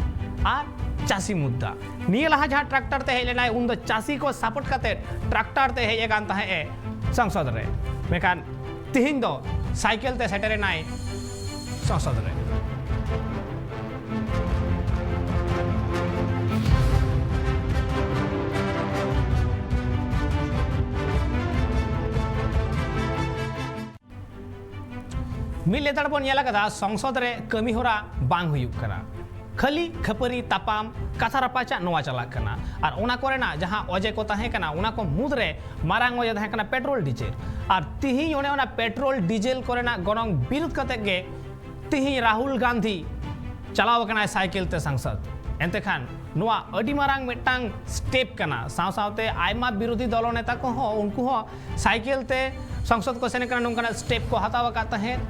ᱟᱨ ᱪᱟᱹᱥᱤ ᱢᱩᱫᱽᱫᱟ᱾ ᱱᱤᱭᱟᱹ ᱞᱟᱦᱟ ᱡᱟᱦᱟᱸ ᱴᱨᱟᱠᱴᱟᱨ ᱛᱮ ᱦᱮᱡ ᱞᱮᱱᱟᱭ, ᱩᱱ ᱫᱚ ᱪᱟᱹᱥᱤ ᱠᱚ ᱥᱟᱯᱳᱨᱴ ᱠᱟᱛᱮ ᱴᱨᱟᱠᱴᱟᱨ ᱛᱮ ᱦᱮᱡ ᱟᱠᱟᱱ ᱛᱟᱦᱮᱸᱫ ᱮ ᱥᱚᱝᱥᱚᱫ ᱨᱮ, ᱢᱮᱱᱠᱷᱟᱱ ᱛᱤᱦᱤᱧ ᱫᱚ ᱥᱟᱭᱠᱮᱞ ᱛᱮ ᱥᱮᱴᱮᱨ ᱮᱱᱟᱭ ᱥᱚᱝᱥᱚᱫ ᱨᱮ᱾ ᱢᱤᱫ ᱞᱮᱛᱟᱲ ᱵᱚᱱ ᱧᱮᱞ ᱟᱠᱟᱫᱟ, ᱥᱚᱝᱥᱚᱫ ᱨᱮ ᱠᱟᱹᱢᱤ ᱦᱚᱨᱟ ᱵᱟᱝ ᱦᱩᱭᱩᱜ ᱠᱟᱱᱟ, ᱠᱷᱟᱹᱞᱤ ᱠᱷᱟᱹᱯᱟᱹᱨᱤ ᱛᱟᱯᱟᱢ, ᱠᱟᱛᱷᱟ ᱨᱟᱯᱟᱪᱟᱜ ᱱᱚᱣᱟ ᱪᱟᱞᱟᱜ ᱠᱟᱱᱟ᱾ ᱟᱨ ᱚᱱᱟ ᱠᱚᱨᱮᱱᱟᱜ ᱡᱟᱦᱟᱸ ᱚᱡᱮ ᱠᱚ ᱛᱟᱦᱮᱸ ᱠᱟᱱᱟ, ᱚᱱᱟ ᱠᱚ ᱢᱩᱫᱽᱨᱮ ᱢᱟᱨᱟᱝ ᱚᱡᱮ ᱛᱟᱦᱮᱸ ᱠᱟᱱᱟ ᱯᱮᱴᱨᱳᱞ ᱰᱤᱡᱮᱞ᱾ ᱟᱨ ᱛᱤᱦᱤᱧ ᱚᱱᱮ ᱚᱱᱟ ᱯᱮᱴᱨᱳᱞ ᱰᱤᱡᱮᱞ ᱠᱚᱨᱮᱱᱟᱜ ᱜᱚᱱᱚᱝ ᱵᱤᱨᱩᱫᱷ ᱠᱟᱛᱮ ᱜᱮ ᱛᱤᱦᱤᱧ ᱨᱟᱦᱩᱞ ᱜᱟᱱᱫᱷᱤ ᱪᱟᱞᱟᱣ ᱟᱠᱟᱱᱟᱭ ᱥᱟᱭᱠᱮᱞ ᱛᱮ ᱥᱚᱝᱥᱚᱫ᱾ ᱮᱱᱛᱮ ᱠᱷᱟᱱ ᱱᱚᱣᱟ ᱟᱹᱰᱤ ᱢᱟᱨᱟᱝ ᱢᱤᱫᱴᱟᱝ ᱥᱴᱮᱯ ᱠᱟᱱᱟ᱾ ᱥᱟᱶ ᱥᱟᱶᱛᱮ ᱟᱭᱢᱟ ᱵᱤᱨᱳᱫᱷᱤ ᱫᱚᱞ ᱱᱮᱛᱟ ᱠᱚᱦᱚᱸ, ᱩᱱᱠᱩ ᱦᱚᱸ ᱥᱟᱭᱠᱮᱞ ᱛᱮ ᱥᱚᱝᱥᱚᱫ ᱠᱚ ᱥᱮᱱ ᱠᱟᱱᱟ, ᱱᱚᱝᱠᱟᱱᱟᱜ ᱥᱴᱮᱯ ᱠᱚ ᱦᱟᱛᱟᱣ ᱟᱠᱟᱫ ᱛᱟᱦᱮᱸᱫ᱾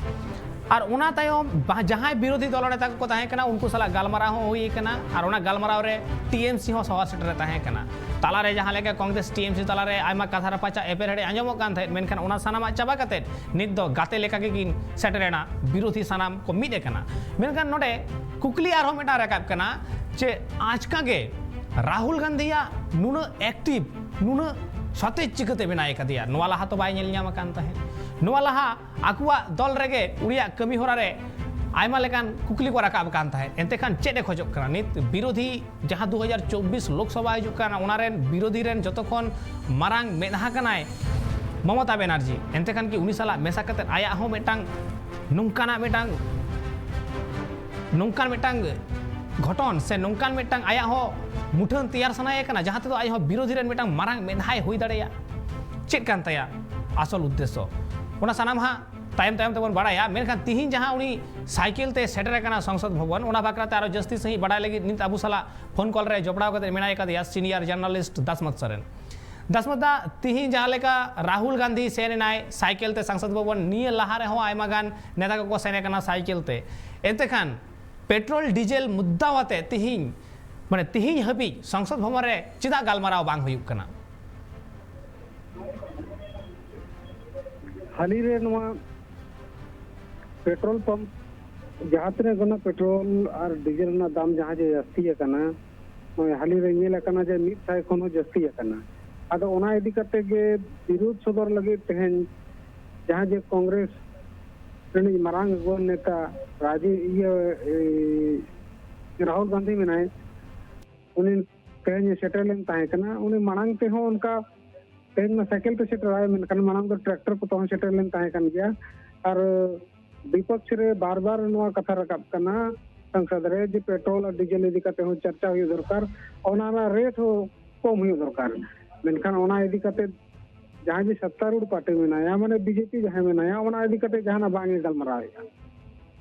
ᱟᱨ ᱚᱱᱟ ᱛᱟᱭᱚᱢ ᱵᱟ- ᱡᱟᱦᱟᱸᱭ ᱵᱤᱨᱳᱫᱷᱤ ᱫᱚᱞ ᱱᱮᱛᱟ ᱠᱚᱠᱚ ᱛᱟᱦᱮᱸ ᱠᱟᱱᱟ, ᱩᱱᱠᱩ ᱥᱟᱞᱟᱜ ᱜᱟᱞᱢᱟᱨᱟᱣ ᱦᱚᱸ ᱦᱩᱭ ᱟᱠᱟᱱᱟ᱾ ᱟᱨ ᱚᱱᱟ ᱜᱟᱞᱢᱟᱨᱟᱣ ᱨᱮ ᱴᱤ ᱮᱢ ᱥᱤ ᱦᱚᱸ ᱥᱚᱦᱚᱨ ᱥᱮᱴᱮᱨ ᱨᱮ ᱛᱟᱦᱮᱸ ᱠᱟᱱᱟ᱾ ᱛᱟᱞᱟᱨᱮ ᱡᱟᱦᱟᱸ ᱞᱮᱠᱟ ᱠᱚᱝᱜᱨᱮᱥ ᱴᱤ ᱮᱢ ᱥᱤ ᱛᱟᱞᱟᱨᱮ ᱟᱭᱢᱟ ᱠᱟᱛᱷᱟ ᱨᱟᱯᱟᱪᱟᱜ ᱮᱯᱮᱨᱦᱮᱸᱰᱮᱡ ᱟᱸᱡᱚᱢᱚᱜ ᱠᱟᱱ ᱛᱟᱦᱮᱸᱫ, ᱢᱮᱱᱠᱷᱟᱱ ᱚᱱᱟ ᱥᱟᱱᱟᱢᱟᱜ ᱪᱟᱵᱟ ᱠᱟᱛᱮᱫ ᱱᱤᱛ ᱫᱚ ᱜᱟᱛᱮ ᱞᱮᱠᱟ ᱜᱮᱠᱤᱱ ᱥᱮᱴᱮᱨ ᱮᱱᱟ, ᱵᱤᱨᱳᱫᱷᱤ ᱥᱟᱱᱟᱢ ᱠᱚ ᱢᱤᱫ ᱟᱠᱟᱱᱟ᱾ ᱢᱮᱱᱠᱷᱟᱱ ᱱᱚᱰᱮ ᱠᱩᱠᱞᱤ ᱟᱨᱦᱚᱸ ᱢᱤᱫᱴᱟᱝ ᱨᱟᱠᱟᱵ ᱠᱟᱱᱟ ᱡᱮ ᱟᱪᱠᱟ ᱜᱮ ᱨᱟᱦᱩᱞ ᱜᱟᱱᱫᱷᱤᱭᱟᱜ ᱱᱩᱱᱟᱹᱜ ᱮᱠᱴᱤᱵᱷ, ᱱᱩᱱᱟᱹᱜ ᱥᱚᱛᱮᱡ ᱪᱤᱠᱟᱹᱛᱮ ᱵᱮᱱᱟᱣ ᱟᱠᱟᱫᱮᱭᱟ? ᱱᱚᱣᱟ ᱞᱟᱦᱟ ᱛᱚ ᱵᱟᱭ ᱧᱮᱞ ᱧᱟᱢ ᱟᱠᱟᱱ ᱛᱟᱦᱮᱸᱫ᱾ ᱱᱚᱣᱟ ᱞᱟᱦᱟ ᱟᱠᱚᱣᱟᱜ ᱫᱚᱞ ᱨᱮᱜᱮ ᱩᱱᱤᱭᱟᱜ ᱠᱟᱹᱢᱤ ᱦᱚᱨᱟ ᱨᱮ ᱟᱭᱢᱟ ᱞᱮᱠᱟᱱ ᱠᱩᱠᱞᱤ ᱠᱚ ᱨᱟᱠᱟᱵ ᱟᱠᱟᱱ ᱛᱟᱦᱮᱸᱫ᱾ ᱮᱱᱛᱮ ᱠᱷᱟᱱ ᱪᱮᱫ ᱮ ᱠᱷᱚᱡᱚᱜ ᱠᱟᱱᱟ ᱱᱤᱛ? ᱵᱤᱨᱳᱫᱷᱤ ᱡᱟᱦᱟᱸ ᱫᱩ ᱦᱟᱡᱟᱨ ᱪᱚᱵᱵᱤᱥ ᱞᱳᱠᱥᱚᱵᱷᱟ ᱦᱤᱡᱩᱜ ᱠᱟᱱᱟ, ᱚᱱᱟ ᱨᱮᱱ ᱵᱤᱨᱳᱫᱷᱤ ᱨᱮᱱ ᱡᱚᱛᱚ ᱠᱷᱚᱱ ᱢᱟᱨᱟᱝ ᱢᱮᱫᱦᱟ ᱠᱟᱱᱟᱭ ᱢᱚᱢᱚᱛᱟ ᱵᱮᱱᱟᱨᱡᱤ᱾ ᱮᱱᱛᱮ ᱠᱷᱟᱱ ᱠᱤ ᱩᱱᱤ ᱥᱟᱞᱟᱜ ᱢᱮᱥᱟ ᱠᱟᱛᱮᱫ ᱟᱭᱟᱜ ᱦᱚᱸ ᱢᱤᱫᱴᱟᱝ ᱱᱚᱝᱠᱟᱱᱟᱜ ᱢᱤᱫᱴᱟᱝ, ᱱᱚᱝᱠᱟᱱ ᱢᱤᱫᱴᱟᱝ ᱜᱷᱚᱴᱚᱱ ᱥᱮ ᱱᱚᱝᱠᱟᱱ ᱢᱤᱫᱴᱟᱝ ᱟᱭᱟᱜ ᱦᱚᱸ ᱢᱩᱴᱷᱟᱹᱱ ᱛᱮᱭᱟᱨ ᱥᱟᱱᱟᱭᱮ ᱠᱟᱱᱟ, ᱡᱟᱦᱟᱸ ᱛᱮᱫᱚ ᱟᱡ ᱦᱚᱸ ᱵᱤᱨᱳᱫᱷᱤ ᱨᱮᱱ ᱢᱤᱫᱴᱟᱝ ᱢᱟᱨᱟᱝ ᱢᱮᱫᱦᱟᱭ ᱦᱩᱭ ᱫᱟᱲᱮᱭᱟᱜᱼᱟ? ᱪᱮᱫ ᱠᱟᱱ ᱛᱟᱭᱟ ᱟᱥᱚᱞ ᱩᱫᱽᱫᱮᱥᱥᱚ? ᱚᱱᱟ ᱥᱟᱱᱟᱢ ᱦᱟᱸᱜ ᱛᱟᱭᱚᱢ ᱛᱟᱭᱚᱢ ᱛᱮᱵᱚᱱ ᱵᱟᱲᱟᱭᱟ᱾ ᱢᱮᱱᱠᱷᱟᱱ ᱛᱤᱦᱤᱧ ᱡᱟᱦᱟᱸ ᱩᱱᱤ ᱥᱟᱭᱠᱮᱞ ᱛᱮ ᱥᱮᱴᱮᱨ ᱟᱠᱟᱱᱟ ᱥᱚᱝᱥᱚᱫ ᱵᱷᱚᱵᱚᱱ, ᱚᱱᱟ ᱵᱟᱠᱷᱨᱟ ᱛᱮ ᱟᱨᱚ ᱡᱟᱹᱥᱛᱤ ᱥᱟᱺᱦᱤᱡ ᱵᱟᱲᱟᱭ ᱞᱟᱹᱜᱤᱫ ᱱᱤᱛ ᱟᱵᱚ ᱥᱟᱞᱟᱜ ᱯᱷᱳᱱ ᱠᱚᱞ ᱨᱮ ᱡᱚᱯᱲᱟᱣ ᱠᱟᱛᱮ ᱢᱮᱱᱟᱭ ᱟᱠᱟᱫᱮᱭᱟ ᱥᱤᱱᱤᱭᱟᱨ ᱡᱟᱨᱱᱟᱞᱤᱥᱴ ᱫᱟᱥᱢᱚᱛ ᱥᱚᱨᱮᱱ᱾ ᱫᱟᱥᱢᱚᱛ ᱫᱟ, ᱛᱤᱦᱤᱧ ᱡᱟᱦᱟᱸ ᱞᱮᱠᱟ ᱨᱟᱦᱩᱞ ᱜᱟᱱᱫᱷᱤ ᱥᱮᱱ ᱮᱱᱟᱭ ᱥᱟᱭᱠᱮᱞ ᱛᱮ ᱥᱚᱝᱥᱚᱫ ᱵᱷᱚᱵᱚᱱ, ᱱᱤᱭᱟᱹ ᱞᱟᱦᱟ ᱨᱮᱦᱚᱸ ᱟᱭᱢᱟ ᱜᱟᱱ ᱱᱮᱛᱟ ᱠᱚᱠᱚ ᱥᱮᱱ ᱟᱠᱟᱱᱟ ᱥᱟᱭᱠᱮᱞ ᱛᱮ᱾ ᱮᱱᱛᱮ ᱠᱷᱟᱱ ᱯᱮᱴᱨᱳᱞ ᱰᱤᱡᱮᱞ ᱢᱩᱫᱽᱫᱟ ᱟᱛᱮ ᱛᱤᱦᱤᱧ ᱢᱟᱱᱮ ᱛᱮᱦᱮᱧ ᱦᱟᱹᱵᱤᱡ ᱥᱚᱝᱥᱚᱫ ᱵᱷᱚᱵᱚᱱ ᱨᱮ ᱪᱮᱫᱟᱜ ᱜᱟᱞᱢᱟᱨᱟᱣ ᱵᱟᱝ ᱦᱩᱭᱩᱜ ᱠᱟᱱᱟ? ᱦᱟᱹᱞᱤ ᱨᱮ ᱱᱚᱣᱟ ᱯᱮᱴᱨᱳᱞ ᱯᱟᱢᱯ ᱡᱟᱦᱟᱸ ᱛᱤᱱᱟᱹᱜ ᱜᱟᱱ ᱯᱮᱴᱨᱳᱞ ᱟᱨ ᱰᱤᱡᱮᱞ ᱨᱮᱱᱟᱜ ᱫᱟᱢ ᱡᱟᱦᱟᱸ ᱡᱮ ᱡᱟᱹᱥᱛᱤ ᱟᱠᱟᱱᱟ, ᱱᱚᱜᱼᱚᱭ ᱦᱟᱹᱞᱤ ᱨᱮ ᱧᱮᱞ ᱟᱠᱟᱱᱟ ᱡᱮ ᱢᱤᱫ ᱥᱟᱭ ᱠᱷᱚᱱ ᱦᱚᱸ ᱡᱟᱹᱥᱛᱤ ᱟᱠᱟᱱᱟ᱾ ᱟᱫᱚ ᱚᱱᱟ ᱤᱫᱤ ᱠᱟᱛᱮ ᱜᱮ ᱵᱤᱨᱳᱫ ᱥᱚᱫᱚᱨ ᱞᱟᱹᱜᱤᱫ ᱛᱮᱦᱮᱧ ᱡᱟᱦᱟᱸ ᱡᱮ ᱠᱚᱝᱜᱨᱮᱥ ᱨᱤᱱᱤᱡ ᱢᱟᱨᱟᱝ ᱜᱚᱱ ᱱᱮᱛᱟ ᱨᱟᱡᱤ ᱤᱭᱟᱹ ᱮ, ᱨᱟᱦᱩᱞ ᱜᱟᱱᱫᱷᱤ ᱢᱮᱱᱟᱭ, ᱩᱱᱤ ᱛᱮᱦᱮᱧ ᱥᱮᱴᱮᱨ ᱞᱮᱱ ᱛᱟᱦᱮᱸ ᱠᱟᱱᱟ᱾ ᱩᱱᱤ ᱢᱟᱲᱟᱝ ᱛᱮᱦᱚᱸ ᱚᱱᱠᱟ ᱛᱮᱦᱮᱧ ᱢᱟ ᱥᱟᱭᱠᱮᱞ ᱛᱮ ᱥᱮᱴᱮᱨᱟᱭ, ᱢᱮᱱᱠᱷᱟᱱ ᱢᱟᱲᱟᱝ ᱫᱚ ᱴᱨᱟᱠᱴᱚᱨ ᱠᱚᱛᱮ ᱦᱚᱸ ᱥᱮᱴᱮᱨ ᱞᱮᱱ ᱛᱟᱦᱮᱸ ᱠᱟᱱ ᱜᱮᱭᱟ᱾ ᱟᱨ ᱵᱤᱯᱚᱠᱷ ᱨᱮ ᱵᱟᱨ ᱵᱟᱨ ᱱᱚᱣᱟ ᱠᱟᱛᱷᱟ ᱨᱟᱠᱟᱵ ᱠᱟᱱᱟ ᱥᱚᱝᱥᱚᱫ ᱨᱮ ᱡᱮ ᱯᱮᱴᱨᱳᱞ ᱟᱨ ᱰᱤᱡᱮᱞ ᱤᱫᱤ ᱠᱟᱛᱮ ᱦᱚᱸ ᱪᱟᱨᱪᱟ ᱦᱩᱭᱩᱜ ᱫᱚᱨᱠᱟᱨ, ᱚᱱᱟ ᱨᱮᱱᱟᱜ ᱨᱮᱴ ᱦᱚᱸ ᱠᱚᱢ ᱦᱩᱭᱩᱜ ᱫᱚᱨᱠᱟᱨ᱾ ᱢᱮᱱᱠᱷᱟᱱ ᱚᱱᱟ ᱤᱫᱤ ᱠᱟᱛᱮ ᱡᱟᱦᱟᱸᱭ ᱡᱮ ᱥᱚᱛᱛᱟᱨᱩᱲ ᱯᱟᱨᱴᱤ ᱢᱮᱱᱟᱭᱟ, ᱢᱟᱱᱮ ᱵᱤᱡᱮᱯᱤ ᱡᱟᱦᱟᱸᱭ ᱢᱮᱱᱟᱭᱟ, ᱚᱱᱟ ᱤᱫᱤ ᱠᱟᱛᱮ ᱡᱟᱦᱟᱱᱟᱜ ᱵᱟᱝ ᱮ ᱜᱟᱞᱢᱟᱨᱟᱣᱮᱫᱼᱟ᱾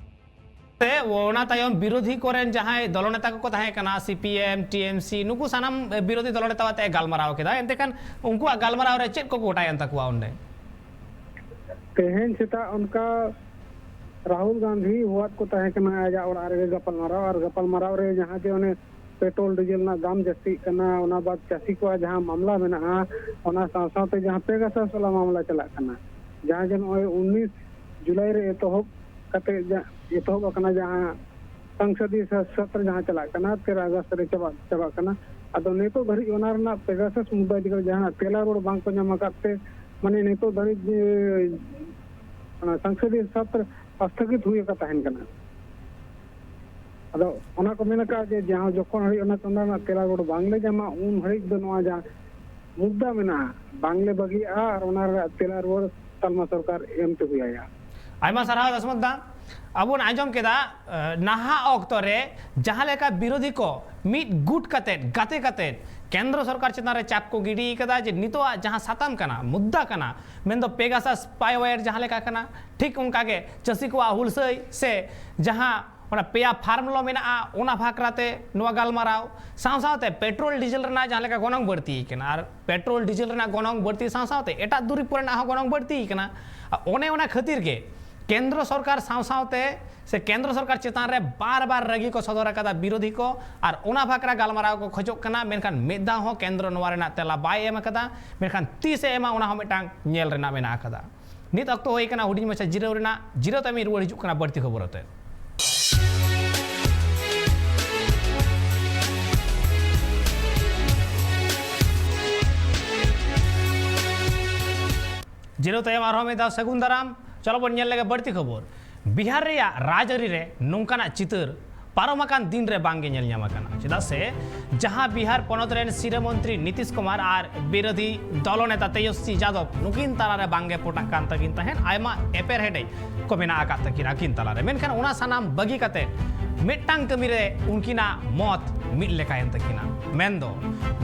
ᱛᱮ ᱚᱱᱟ ᱛᱟᱭᱚᱢ ᱵᱤᱨᱳᱫᱷᱤ ᱠᱚᱨᱮᱱ ᱡᱟᱦᱟᱸᱭ ᱫᱚᱞᱚᱱᱮᱛᱟ ᱠᱚᱠᱚ ᱛᱟᱦᱮᱸ ᱠᱟᱱᱟ, C P M, T M ᱥᱤ, ᱱᱩᱠᱩ ᱥᱟᱱᱟᱢ ᱵᱤᱨᱳᱫᱷᱤ ᱫᱚᱞᱚᱱᱮᱛᱟ ᱟᱛᱮ ᱜᱟᱞᱢᱟᱨᱟᱣ ᱠᱮᱫᱟ᱾ ᱮᱱᱛᱮ ᱠᱷᱟᱱ ᱩᱱᱠᱩᱣᱟᱜ ᱜᱟᱞᱢᱟᱨᱟᱣ ᱨᱮ ᱪᱮᱫ ᱠᱚ ᱜᱚᱴᱟᱭᱮᱱ ᱛᱟᱠᱚᱣᱟ ᱚᱸᱰᱮ? ᱛᱮᱦᱮᱧ ᱥᱮᱛᱟᱜ ᱚᱱᱠᱟ ᱨᱟᱦᱩᱞ ᱜᱟᱱᱫᱷᱤ ᱦᱚᱦᱚᱣᱟᱫ ᱠᱚ ᱛᱟᱦᱮᱸ ᱠᱟᱱᱟ ᱟᱡᱟᱜ ᱚᱲᱟᱜ ᱨᱮᱜᱮ ᱜᱟᱯᱟᱞᱢᱟᱨᱟᱣ, ᱟᱨ ᱜᱟᱯᱟᱞᱢᱟᱨᱟᱣ ᱨᱮ ᱡᱟᱦᱟᱸ ᱡᱮ ᱚᱱᱮ ᱯᱮᱴᱨᱳᱞ ᱰᱤᱡᱮᱞ ᱨᱮᱱᱟᱜ ᱫᱟᱢ ᱡᱟᱹᱥᱛᱤᱜ ᱠᱟᱱᱟ, ᱚᱱᱟ ᱵᱟᱫ ᱪᱟᱹᱥᱤ ᱠᱚᱣᱟᱜ ᱡᱟᱦᱟᱸ ᱢᱟᱢᱞᱟ ᱢᱮᱱᱟᱜᱼᱟ, ᱚᱱᱟ ᱥᱟᱶ ᱥᱟᱶᱛᱮ ᱡᱟᱦᱟᱸ ᱯᱮᱜᱟᱥᱟᱥ ᱵᱟᱞᱟ ᱢᱟᱢᱞᱟ ᱪᱟᱞᱟᱜ ᱠᱟᱱᱟ, ᱡᱟᱦᱟᱸ ᱡᱮ ᱱᱚᱜᱼᱚᱭ ᱩᱱᱤᱥ ᱡᱩᱞᱟᱭ ᱨᱮ ᱮᱛᱚᱦᱚᱵ ᱠᱟᱛᱮ ᱡᱟ-, ᱮᱛᱚᱦᱚᱵ ᱟᱠᱟᱱᱟ, ᱡᱟᱦᱟᱸ ᱥᱚᱝᱥᱚᱫᱤᱭ ᱥᱟ-, ᱥᱚᱛᱨᱚ ᱡᱟᱦᱟᱸ ᱪᱟᱞᱟᱜ ᱠᱟᱱᱟ, ᱛᱮᱨᱚ ᱟᱜᱚᱥᱴ ᱨᱮ ᱪᱟᱵᱟᱜ, ᱪᱟᱵᱟᱜ ᱠᱟᱱᱟ᱾ ᱟᱫᱚ ᱱᱤᱛᱚᱜ ᱫᱷᱟᱹᱨᱤᱡ ᱚᱱᱟ ᱨᱮᱱᱟᱜ ᱯᱮᱜᱟᱥᱟᱥ ᱢᱩᱫᱽᱫᱟ ᱤᱫᱤ ᱠᱟᱛᱮ ᱡᱟᱦᱟᱱᱟᱜ ᱛᱮᱞᱟ ᱨᱩᱣᱟᱹᱲ ᱵᱟᱝ ᱠᱚ ᱧᱟᱢ ᱟᱠᱟᱫ ᱛᱮ, ᱢᱟᱱᱮ ᱱᱤᱛᱚᱜ ᱫᱷᱟᱹᱨᱤᱡ ᱡᱮ ᱚᱱᱟ ᱥᱚᱝᱥᱚᱫᱤᱭ ᱥᱚᱛᱨᱚ ᱥᱛᱷᱚᱜᱤᱛ ᱦᱩᱭ ᱟᱠᱟ ᱛᱟᱦᱮᱱ ᱠᱟᱱᱟ᱾ ᱟᱫᱚ ᱚᱱᱟ ᱠᱚ ᱢᱮᱱ ᱟᱠᱟᱫ ᱡᱮ ᱡᱟᱦᱟᱸ ᱡᱚᱠᱷᱚᱱ ᱦᱟᱹᱨᱤᱡ ᱚᱱᱟ ᱪᱚᱸᱫᱟ ᱨᱮᱱᱟᱜ ᱛᱮᱞᱟ ᱨᱩᱣᱟᱹᱲ ᱵᱟᱝᱞᱮ ᱧᱟᱢᱟ, ᱩᱱ ᱦᱟᱹᱨᱤᱡ ᱫᱚ ᱱᱚᱣᱟ ᱡᱟᱦᱟᱸ ᱢᱩᱫᱽᱫᱟ ᱢᱮᱱᱟᱜᱼᱟ, ᱵᱟᱝᱞᱮ ᱵᱟᱹᱜᱤᱭᱟᱜᱼᱟ ᱟᱨ ᱚᱱᱟ ᱨᱮᱱᱟᱜ ᱛᱮᱞᱟ ᱨᱩᱣᱟᱹᱲ ᱛᱟᱞᱢᱟ ᱥᱚᱨᱠᱟᱨ ᱮᱢ ᱛᱮ ᱦᱩᱭ ᱟᱭᱟ᱾ ᱟᱭᱢᱟ ᱥᱟᱨᱦᱟᱣ ᱫᱟᱥᱢᱚᱛ ᱫᱟ᱾ ᱟᱵᱚ ᱵᱚᱱ ᱟᱸᱡᱚᱢ ᱠᱮᱫᱟ, ᱮ, ᱱᱟᱦᱟᱜ ᱚᱠᱛᱚ ᱨᱮ ᱡᱟᱦᱟᱸ ᱞᱮᱠᱟ ᱵᱤᱨᱳᱫᱷᱤ ᱠᱚ ᱢᱤᱫ ᱜᱩᱴ ᱠᱟᱛᱮᱫ, ᱜᱟᱛᱮ ᱠᱟᱛᱮᱫ ᱠᱮᱱᱫᱨᱚ ᱥᱚᱨᱠᱟᱨ ᱪᱮᱛᱟᱱ ᱨᱮ ᱪᱟᱯ ᱠᱚ ᱜᱤᱰᱤ ᱠᱟᱫᱟ ᱡᱮ ᱱᱤᱛᱚᱜᱟᱜ ᱡᱟᱦᱟᱸ ᱥᱟᱛᱟᱢ ᱠᱟᱱᱟ, ᱢᱩᱫᱽᱫᱟ ᱠᱟᱱᱟ, ᱢᱮᱱᱫᱚ ᱯᱮᱜᱟᱥᱟᱥ ᱥᱯᱟᱭᱣᱮᱭᱟᱨ ᱡᱟᱦᱟᱸ ᱞᱮᱠᱟ ᱠᱟᱱᱟ, ᱴᱷᱤᱠ ᱚᱱᱠᱟ ᱜᱮ ᱪᱟᱹᱥᱤ ᱠᱚᱣᱟᱜ ᱦᱩᱞᱥᱟᱹᱭ ᱥᱮ ᱡᱟᱦᱟᱸ ᱚᱱᱟ ᱯᱮᱭᱟ ᱯᱷᱟᱨᱢ ᱞᱚ ᱢᱮᱱᱟᱜᱼᱟ, ᱚᱱᱟ ᱵᱷᱟᱠᱨᱟ ᱛᱮ ᱱᱚᱣᱟ ᱜᱟᱞᱢᱟᱨᱟᱣ, ᱥᱟᱶ ᱥᱟᱶᱛᱮ ᱯᱮᱴᱨᱳᱞ ᱰᱤᱡᱮᱞ ᱨᱮᱱᱟᱜ ᱡᱟᱦᱟᱸ ᱞᱮᱠᱟ ᱜᱚᱱᱚᱝ ᱵᱟᱹᱲᱛᱤ ᱠᱟᱱᱟ, ᱟᱨ ᱯᱮᱴᱨᱳᱞ ᱰᱤᱡᱮᱞ ᱨᱮᱱᱟᱜ ᱜᱚᱱᱚᱝ ᱵᱟᱹᱲᱛᱤ ᱥᱟᱶ ᱥᱟᱶᱛᱮ ᱮᱴᱟᱜ ᱫᱩᱨᱤᱵᱽ ᱠᱚᱨᱮᱱᱟᱜ ᱦᱚᱸ ᱜᱚᱱᱚᱝ ᱵᱟᱹᱲᱛᱤ ᱠᱟᱱᱟ᱾ ᱟᱨ ᱚᱱᱮ ᱚᱱᱟ ᱠᱷᱟᱹᱛᱤᱨ ᱜᱮ ᱠᱮᱱᱫᱨᱚ ᱥᱚᱨᱠᱟᱨ ᱥᱟᱶ ᱥᱟᱶᱛᱮ ᱥᱮ ᱠᱮᱱᱫᱨᱚ ᱥᱚᱨᱠᱟᱨ ᱪᱮᱛᱟᱱ ᱨᱮ ᱵᱟᱨ ᱵᱟᱨ ᱨᱟᱹᱜᱤ ᱠᱚ ᱥᱚᱫᱚᱨ ᱟᱠᱟᱫᱟ ᱵᱤᱨᱳᱫᱷᱤ ᱠᱚ, ᱟᱨ ᱚᱱᱟ ᱵᱷᱟᱠᱨᱟ ᱜᱟᱞᱢᱟᱨᱟᱣ ᱠᱚ ᱠᱷᱚᱡᱚᱜ ᱠᱟᱱᱟ, ᱢᱮᱱᱠᱷᱟᱱ ᱢᱤᱫ ᱫᱷᱟᱣ ᱦᱚᱸ ᱠᱮᱱᱫᱨᱚ ᱱᱚᱣᱟ ᱨᱮᱱᱟᱜ ᱛᱮᱞᱟ ᱵᱟᱭ ᱮᱢ ᱟᱠᱟᱫᱟ᱾ ᱢᱮᱱᱠᱷᱟᱱ ᱛᱤᱥ ᱮ ᱮᱢᱟ, ᱚᱱᱟ ᱦᱚᱸ ᱢᱤᱫᱴᱟᱝ ᱧᱮᱞ ᱨᱮᱱᱟᱜ ᱢᱮᱱᱟᱜ ᱟᱠᱟᱫᱟ᱾ ᱱᱤᱛ ᱚᱠᱛᱚ ᱦᱩᱭ ᱠᱟᱱᱟ ᱦᱩᱰᱤᱧ ᱢᱟᱪᱷᱟ ᱡᱤᱨᱟᱹᱣ ᱨᱮᱱᱟᱜ᱾ ᱡᱤᱨᱟᱹᱣ ᱛᱟᱭᱚᱢ ᱤᱧ ᱨᱩᱣᱟᱹᱲ ᱦᱤᱡᱩᱜ ᱠᱟᱱᱟ ᱵᱟᱹᱲᱛᱤ ᱠᱷᱚᱵᱚᱨ ᱟᱛᱮ᱾ ᱡᱤᱨᱟᱹᱣ ᱛᱟᱭᱚᱢ ᱟᱨᱦᱚᱸ ᱢᱤᱫ ᱫᱷᱟᱣ ᱥᱟᱹᱜᱩᱱ ᱫᱟᱨᱟᱢ᱾ ᱪᱚᱞᱚ ᱵᱚᱱ ᱧᱮᱞ ᱞᱮᱜᱮ ᱵᱟᱹᱲᱛᱤ ᱠᱷᱚᱵᱚᱨ᱾ ᱵᱤᱦᱟᱨ ᱨᱮᱭᱟᱜ ᱨᱟᱡᱽᱟᱹᱨᱤ ᱨᱮ ᱱᱚᱝᱠᱟᱱᱟᱜ ᱪᱤᱛᱟᱹᱨ ᱯᱟᱨᱚᱢ ᱟᱠᱟᱱ ᱫᱤᱱ ᱨᱮ ᱵᱟᱝ ᱜᱮ ᱧᱮᱞ ᱧᱟᱢ ᱟᱠᱟᱱᱟ᱾ ᱪᱮᱫᱟᱜ ᱥᱮ ᱡᱟᱦᱟᱸ ᱵᱤᱦᱟᱨ ᱯᱚᱱᱚᱛ ᱨᱮᱱ ᱥᱤᱨᱟᱹ ᱢᱚᱱᱛᱨᱤ ᱱᱤᱛᱤᱥ ᱠᱩᱢᱟᱨ ᱟᱨ ᱵᱤᱨᱳᱫᱷᱤ ᱫᱚᱞᱚ ᱱᱮᱛᱟ ᱛᱮᱡᱚᱥᱣᱤ ᱡᱟᱫᱚᱵ, ᱱᱩᱠᱤᱱ ᱛᱟᱞᱟᱨᱮ ᱵᱟᱝ ᱜᱮ ᱯᱚᱴᱟᱜ ᱠᱟᱱ ᱛᱟᱹᱠᱤᱱ ᱛᱟᱦᱮᱸᱫ, ᱟᱭᱢᱟ ᱮᱯᱮᱨ ᱦᱮᱰᱮᱡ ᱠᱚ ᱢᱮᱱᱟᱜ ᱟᱠᱟᱫ ᱛᱟᱹᱠᱤᱱᱟ ᱟᱹᱠᱤᱱ ᱛᱟᱞᱟᱨᱮ᱾ ᱢᱮᱱᱠᱷᱟᱱ ᱚᱱᱟ ᱥᱟᱱᱟᱢ ᱵᱟᱹᱜᱤ ᱠᱟᱛᱮ ᱢᱤᱫᱴᱟᱝ ᱠᱟᱹᱢᱤ ᱨᱮ ᱩᱱᱠᱤᱱᱟᱜ ᱢᱚᱛ ᱢᱤᱫ ᱞᱮᱠᱟᱭᱮᱱ ᱛᱟᱹᱠᱤᱱᱟ᱾ ᱢᱮᱱᱫᱚ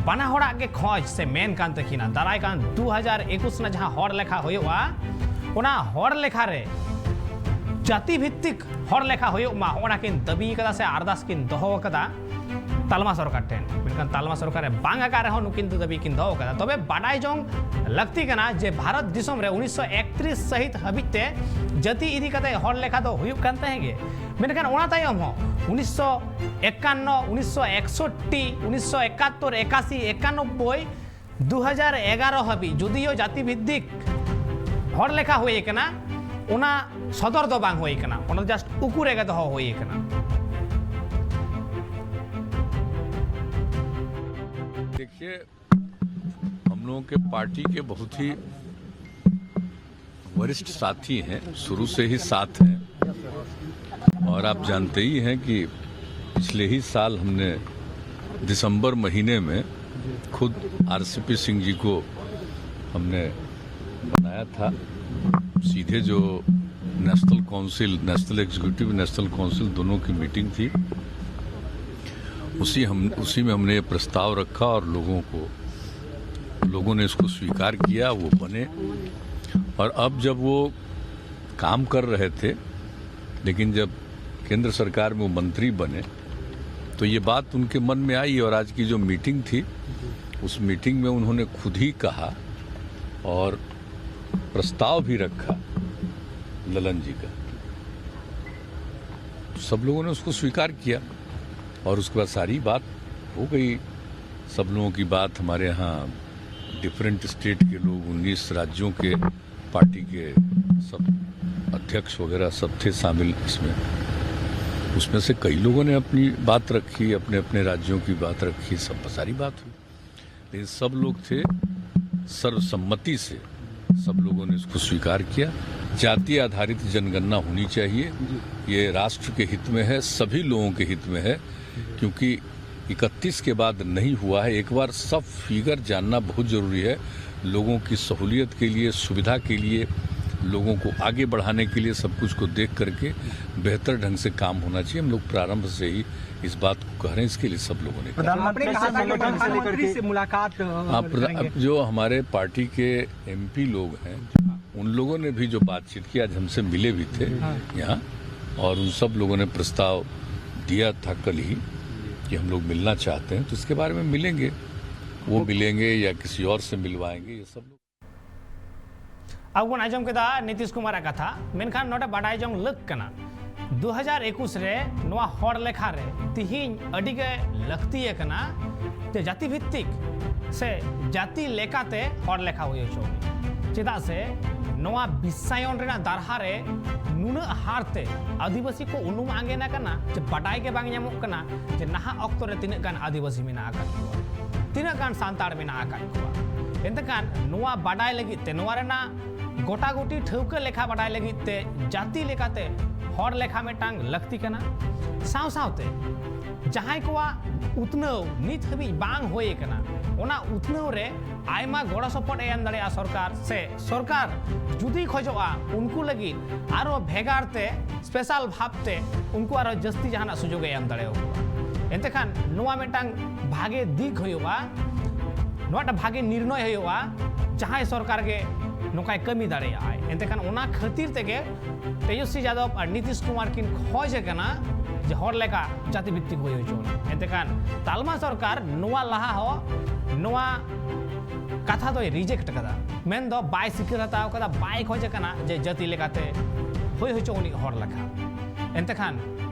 ᱵᱟᱱᱟ ᱦᱚᱲᱟᱜ ᱜᱮ ᱠᱷᱚᱡᱽ ᱥᱮ ᱢᱮᱱ ᱠᱟᱱ ᱛᱟᱹᱠᱤᱱᱟ, ᱫᱟᱨᱟᱭ ᱠᱟᱱ ᱫᱩ ᱦᱟᱡᱟᱨ ᱮᱠᱩᱥ ᱨᱮᱱᱟᱜ ᱡᱟᱦᱟᱸ ᱦᱚᱲ ᱞᱮᱠᱷᱟ ᱦᱩᱭᱩᱜᱼᱟ, ᱚᱱᱟ ᱦᱚᱲ ᱞᱮᱠᱷᱟ ᱨᱮ ᱡᱟᱹᱛᱤ ᱵᱷᱤᱛᱛᱤᱠ ᱦᱚᱲ ᱞᱮᱠᱷᱟ ᱦᱩᱭᱩᱜ ᱢᱟ, ᱚᱱᱟ ᱠᱤᱱ ᱫᱟᱹᱵᱤ ᱠᱟᱫᱟ ᱥᱮ ᱟᱨᱫᱟᱥ ᱠᱤᱱ ᱫᱚᱦᱚ ᱟᱠᱟᱫᱟ ᱛᱟᱞᱢᱟ ᱥᱚᱨᱠᱟᱨ ᱴᱷᱮᱱ᱾ ᱢᱮᱱᱠᱷᱟᱱ ᱛᱟᱞᱢᱟ ᱥᱚᱨᱠᱟᱨᱮ ᱵᱟᱝ ᱟᱠᱟᱫ ᱨᱮᱦᱚᱸ ᱱᱩᱠᱤᱱ ᱫᱚ ᱫᱟᱹᱵᱤ ᱠᱤᱱ ᱫᱚᱦᱚ ᱟᱠᱟᱫᱟ᱾ ᱛᱚᱵᱮ ᱵᱟᱰᱟᱭ ᱡᱚᱝ ᱞᱟᱹᱠᱛᱤ ᱠᱟᱱᱟ ᱡᱮ ᱵᱷᱟᱨᱚᱛ ᱫᱤᱥᱚᱢ ᱨᱮ ᱩᱱᱤᱥᱥᱚ ᱮᱠᱛᱨᱤᱥ ᱥᱟᱹᱦᱤᱛ ᱦᱟᱹᱵᱤᱡ ᱛᱮ ᱡᱟᱹᱛᱤ ᱤᱫᱤ ᱠᱟᱛᱮ ᱦᱚᱲ ᱞᱮᱠᱷᱟ ᱫᱚ ᱦᱩᱭᱩᱜ ᱠᱟᱱ ᱛᱟᱦᱮᱸ ᱜᱮ᱾ ᱢᱮᱱᱠᱷᱟᱱ ᱚᱱᱟ ᱛᱟᱭᱚᱢ ᱦᱚᱸ ᱩᱱᱤᱥᱥᱚ ᱮᱠᱟᱱᱱᱚ, ᱩᱱᱤᱥᱥᱚ ᱮᱠᱥᱚᱴᱴᱤ, ᱩᱱᱤᱥᱥᱚ ᱮᱠᱟᱛᱛᱳᱨ, ᱮᱠᱟᱥᱤ, ᱮᱠᱟᱱᱱᱚᱵᱵᱳᱭ, ᱫᱩ ᱦᱟᱡᱟᱨ ᱮᱜᱟᱨᱚ ᱦᱟᱹᱵᱤᱡ ᱡᱩᱫᱤᱭᱳ ᱡᱟᱹᱛᱤ ᱵᱷᱤᱛᱛᱤᱠ ᱦᱚᱲ ᱞᱮᱠᱷᱟ ᱦᱩᱭ ᱟᱠᱟᱱᱟ, ᱚᱱᱟ ᱥᱚᱫᱚᱨ ᱫᱚ ᱵᱟᱝ ᱦᱩᱭ ᱟᱠᱟᱱᱟ, ᱚᱱᱟ ᱫᱚ just ᱩᱠᱩ ᱨᱮᱜᱮ ᱫᱚᱦᱚ ᱦᱩᱭ ᱟᱠᱟᱱᱟ᱾ देखिए, हम लोगों के पार्टी के बहुत ही वरिष्ठ साथी हैं, शुरू से ही साथ हैं। और आप जानते ही हैं कि पिछले ही साल हमने दिसंबर महीने में खुद आरसीपी सिंह जी को हमने बनाया था। सीधे जो national council, national executive, national council दोनों की मीटिंग थी, उसी हम उसी में हमने ये प्रस्ताव रखा और लोगों को लोगों ने इसको स्वीकार किया, वो बने। और अब जब वो काम कर रहे थे, लेकिन जब केंद्र सरकार में वो मंत्री बने, तो ये बात उनके मन में आई और आज की जो मीटिंग थी, उस मीटिंग में उन्होंने खुद ही कहा और प्रस्ताव भी रखा ललन जी का। सब लोगों ने उसको स्वीकार किया और उसके बाद सारी बात हो गई। सब लोगों की बात, हमारे यहाँ डिफरेंट स्टेट के लोग, उन्नीस राज्यों के पार्टी के सब अध्यक्ष वगैरह सब थे शामिल इसमें। उसमें से कई लोगों ने अपनी बात रखी, अपने अपने राज्यों की बात रखी, सब सारी बात हुई। लेकिन सब लोग थे, सर्वसम्मति से सब लोगों ने इसको स्वीकार किया। जाति आधारित जनगणना होनी चाहिए। ये राष्ट्र के हित में है, सभी लोगों के हित में है, क्योंकि इकतीस के बाद नहीं हुआ है। एक बार सब फिगर जानना बहुत ज़रूरी है, लोगों की सहूलियत के लिए, सुविधा के लिए, लोगों को आगे बढ़ाने के लिए। सब कुछ को देख करके बेहतर ढंग से काम होना चाहिए। हम लोग प्रारंभ से ही इस बात को कह रहे हैं, इसके लिए सब लोगों ने कहा। प्रधानमंत्री आपने कहा कहा था कि कि प्रधानमंत्री प्रधानमंत्री से मुलाकात अ, आप, करेंगे। अब जो हमारे पार्टी के एमपी लोग हैं, उन लोगों ने भी जो बातचीत की, आज हमसे मिले भी थे यहाँ, और उन सब लोगों ने प्रस्ताव दिया था कल ही कि हम लोग मिलना चाहते हैं, तो इसके बारे में मिलेंगे। वो मिलेंगे या किसी और से मिलवाएंगे, ये सब लोग। ᱟᱵᱚ ᱵᱚᱱ ᱟᱸᱡᱚᱢ ᱠᱮᱫᱟ ᱱᱤᱛᱤᱥ ᱠᱩᱢᱟᱨᱟᱜ ᱠᱟᱛᱷᱟ᱾ ᱢᱮᱱᱠᱷᱟᱱ ᱱᱚᱰᱮ ᱵᱟᱰᱟᱭ ᱡᱚᱝ ᱞᱟᱹᱠ ᱠᱟᱱᱟ, ᱫᱩ ᱦᱟᱡᱟᱨ ᱮᱠᱩᱥ ᱨᱮ ᱱᱚᱣᱟ ᱦᱚᱲ ᱞᱮᱠᱷᱟ ᱨᱮ ᱛᱤᱦᱤᱧ ᱟᱹᱰᱤ ᱜᱮ ᱞᱟᱹᱠᱛᱤ ᱟᱠᱟᱱᱟ ᱡᱮ ᱡᱟᱹᱛᱤ ᱵᱷᱤᱛᱛᱤᱠ ᱥᱮ ᱡᱟᱹᱛᱤ ᱞᱮᱠᱟᱛᱮ ᱦᱚᱲ ᱞᱮᱠᱷᱟ ᱦᱩᱭ ᱦᱚᱪᱚ᱾ ᱪᱮᱫᱟᱜ ᱥᱮ ᱱᱚᱣᱟ ᱵᱤᱥᱥᱟᱭᱚᱱ ᱨᱮᱱᱟᱜ ᱫᱟᱨᱦᱟ ᱨᱮ ᱱᱩᱱᱟᱹᱜ ᱦᱟᱨ ᱛᱮ ᱟᱹᱫᱤᱵᱟᱹᱥᱤ ᱠᱚ ᱩᱱᱩᱢ ᱟᱸᱜᱮᱱ ᱟᱠᱟᱱᱟ ᱡᱮ ᱵᱟᱰᱟᱭ ᱜᱮ ᱵᱟᱝ ᱧᱟᱢᱚᱜ ᱠᱟᱱᱟ ᱡᱮ ᱱᱟᱦᱟᱜ ᱚᱠᱛᱚ ᱨᱮ ᱛᱤᱱᱟᱹᱜ ᱜᱟᱱ ᱟᱹᱫᱤᱵᱟᱹᱥᱤ ᱢᱮᱱᱟᱜ ᱟᱠᱟᱫ ᱠᱚᱣᱟ, ᱛᱤᱱᱟᱹᱜ ᱜᱟᱱ ᱥᱟᱱᱛᱟᱲ ᱢᱮᱱᱟᱜ ᱟᱠᱟᱫ ᱠᱚᱣᱟ᱾ ᱮᱱᱛᱮ ᱠᱷᱟᱱ ᱱᱚᱣᱟ ᱵᱟᱰᱟᱭ ᱞᱟᱹᱜᱤᱫ ᱛᱮ, ᱱᱚᱣᱟ ᱨᱮᱱᱟᱜ ᱜᱚᱴᱟᱜᱩᱴᱤ ᱴᱷᱟᱹᱣᱠᱟᱹ ᱞᱮᱠᱷᱟ ᱵᱟᱰᱟᱭ ᱞᱟᱹᱜᱤᱫ ᱛᱮ ᱡᱟᱹᱛᱤ ᱞᱮᱠᱟᱛᱮ ᱦᱚᱲ ᱞᱮᱠᱷᱟ ᱢᱤᱫᱴᱟᱝ ᱞᱟᱹᱠᱛᱤ ᱠᱟᱱᱟ᱾ ᱥᱟᱶ ᱥᱟᱶᱛᱮ ᱡᱟᱦᱟᱸᱭ ᱠᱚᱣᱟᱜ ᱩᱛᱱᱟᱹᱣ ᱱᱤᱛ ᱦᱟᱹᱵᱤᱡ ᱵᱟᱝ ᱦᱩᱭ ᱟᱠᱟᱱᱟ, ᱚᱱᱟ ᱩᱛᱱᱟᱹᱣ ᱨᱮ ᱟᱭᱢᱟ ᱜᱚᱲᱚ ᱥᱚᱯᱚᱦᱚᱫ ᱮ ᱮᱢ ᱫᱟᱲᱮᱭᱟᱜᱼᱟ ᱥᱚᱨᱠᱟᱨ, ᱥᱮ ᱥᱚᱨᱠᱟᱨ ᱡᱩᱫᱤ ᱠᱷᱚᱡᱚᱜᱼᱟ ᱩᱱᱠᱩ ᱞᱟᱹᱜᱤᱫ ᱟᱨᱚ ᱵᱷᱮᱜᱟᱨ ᱛᱮ ᱥᱯᱮᱥᱟᱞ ᱵᱷᱟᱵᱽ ᱛᱮ ᱩᱱᱠᱩ ᱟᱨᱚ ᱡᱟᱹᱥᱛᱤ ᱡᱟᱦᱟᱱᱟᱜ ᱥᱩᱡᱳᱜᱽ ᱮ ᱮᱢ ᱫᱟᱲᱮᱭᱟᱠᱚᱣᱟ᱾ ᱮᱱᱛᱮ ᱠᱷᱟᱱ ᱱᱚᱣᱟ ᱢᱤᱫᱴᱟᱝ ᱵᱷᱟᱜᱮ ᱫᱤᱠ ᱦᱩᱭᱩᱜᱼᱟ, ᱱᱚᱣᱟ ᱢᱤᱫᱴᱟᱝ ᱵᱷᱟᱜᱮ ᱱᱤᱨᱱᱚᱭ ᱦᱩᱭᱩᱜᱼᱟ, ᱡᱟᱦᱟᱸᱭ ᱥᱚᱨᱠᱟᱨ ᱜᱮ ᱱᱚᱝᱠᱟᱭ ᱠᱟᱹᱢᱤ ᱫᱟᱲᱮᱭᱟᱜᱼᱟᱭ᱾ ᱮᱱᱛᱮ ᱠᱷᱟᱱ ᱚᱱᱟ ᱠᱷᱟᱹᱛᱤᱨ ᱛᱮᱜᱮ ᱛᱮᱡᱚᱥᱣᱤ ᱡᱟᱫᱚᱵ ᱟᱨ ᱱᱤᱛᱤᱥ ᱠᱩᱢᱟᱨ ᱠᱤᱱ ᱠᱷᱚᱡᱽ ᱟᱠᱟᱱᱟ ᱡᱮ ᱦᱚᱲ ᱞᱮᱠᱟ ᱡᱟᱹᱛᱤ ᱵᱷᱤᱛᱛᱤᱠ ᱦᱩᱭ ᱦᱚᱪᱚ᱾ ᱮᱱᱛᱮ ᱠᱷᱟᱱ ᱛᱟᱞᱢᱟ ᱥᱚᱨᱠᱟᱨ ᱱᱚᱣᱟ ᱞᱟᱦᱟ ᱦᱚᱸ ᱱᱚᱣᱟ ᱠᱟᱛᱷᱟ ᱫᱚᱭ ᱨᱤᱡᱮᱠᱴ ᱠᱟᱫᱟ, ᱢᱮᱱᱫᱚ ᱵᱟᱭ ᱥᱤᱠᱟᱹᱨ ᱦᱟᱛᱟᱣ ᱠᱟᱫᱟ, ᱵᱟᱭ ᱠᱷᱚᱡ ᱠᱟᱱᱟ ᱡᱮ ᱡᱟᱹᱛᱤ ᱞᱮᱠᱟᱛᱮ ᱦᱩᱭ ᱦᱚᱪᱚ ᱩᱱᱤ ᱦᱚᱲ ᱞᱮᱠᱷᱟ᱾ ᱮᱱᱛᱮ ᱠᱷᱟᱱ